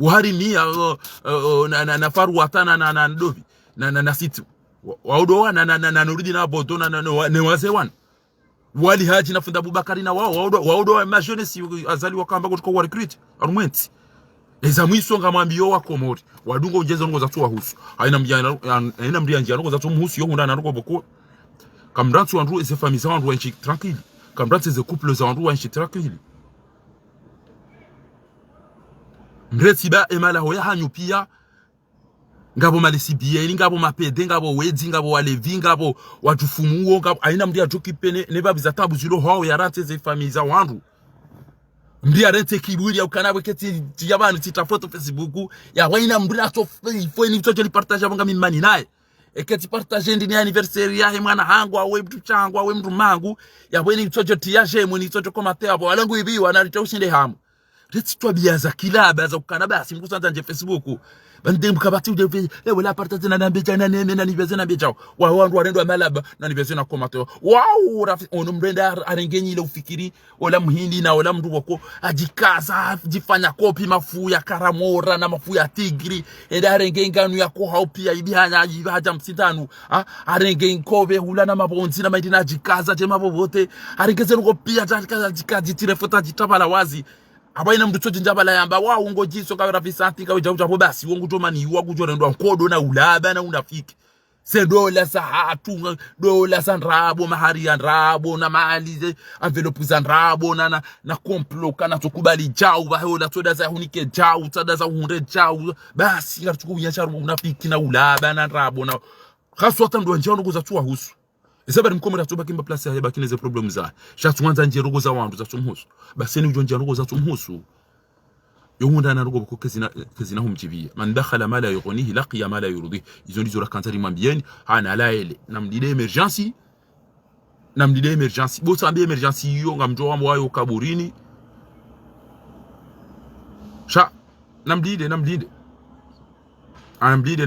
Uharimia, uh, uh, uh, na, na, na Faruata na, na, na Ndovi, na, na, na Situ. Wa, wa ndo wana, na, na, na, na Nuridi na Bodo na, na, na, wa-, ne wazee wana. Wali Hadji na Fundi Abubakari na wao, wa ndo, wa ndo wa ma jeunesse Azali wakamba kutsuka wa recruter, harumwa entsi. Eza mwiso ngamwambiyo wa Komori. Wadungo undjeza ndrongo zatsu wahusu. Haina mdru ya, haina mdru yandjia ndrongo zatsu muhusu yo hundra na ndrongo pvoko. Kamrantsi wandru eze famille za wandru waenshi tranquille. Kamrantsi eze couple za wandru waenshi tranquille. Mrantsi ba emalaho ya hanyu piya. Ngapvo malesibieni, ngapvo mapede, ngapvo wedzi, ngapvo walevi, ngapvo wadjufumuo, ngapvo haina mdru yadjo kipe ne, ne pvapvi za tabu zilo hao yarantsi eze famille za wandru. Mdru yarantsi kiburi ya ukana pvo ketsi, tsi ya pvanu, tsi ta photo Facebook, ya pvo haina mdru yatso fe-, ifo ini kutso djo li partager pvo ngami mani naye. Eka tsi partager ndini anniversaire yahe mwana hangu, awe mdru shangu, awe mdru mangu, ya pvo ini kutso djo tiya j'aime, ini kutso djo commenter apvo, wala ngu ibi, wana rita ushinde hamu. Retsi twabiya za kilaba, za ukana basi, mdru sandza ndje Facebook. Bande mkabati udje fe-, eh, wala partager na nambe dja, na neme, na nipveze na mbedjao. Wa, wandru warendo wa malaba, na nipveze na commenter. Wau, rafi, ono mrenda ar-, arenge nyi ile ufikiri, ola muhindi na ola mdru wako, adjikaza, adjifanya kopi mafu ya karamora na mafu ya tigri, enda arenge nganu ya koha upiya, ibi hanya, ibi hadja msindanu, ha, arenge nkobe, hula na mabondzi na maindi na adjikaza, dje mapvo pvote, arenge zenu kopiya, adjikaza, adjikaza, adjitire fota, adjitabala wazi. Apvo haina mdru tso djindja pvala yamba, wa, ungo djiso, kawe rafi santi, kawe djau djapvo basi, wo ngudjo mani, wa ngudjo rendwa nkodo na ulaba na unafiki. Ze ndola za hatru, ndola za ndrabo, mahari ya ndrabo, na mali ze, enveloppe za ndrabo, na, na, na complot, kana tsokubali djau, pvahe ola tsoda za hunike djau, tsoda za hundre djau, basi, ngaritsuku unyasha unafiki na ulaba na ndrabo, na, haswa hata ndo wandjia ndrongo zatsu wahusu. Esa bari mkomori atsobaki mba place yahe baki neze problème zahe. Sha tsuwandza ndje ndrongo za wandru zatsu muhusu. Basi ni udjo ndjia ndrongo zatsu muhusu. Yo hundra na ndrongo pvoko kezina, kezina humdjibiya. من دخل ما لا يغنيه لقي ما لا يرضيه. Izo ndizo rakandza rimwambiyeni. Hana la ele. Namlinde émergence. Namlinde émergence. Bo tsambe émergence iyo ngamdjo wambo wayo kaburini. Sha. Namlinde, namlinde. Namlinde.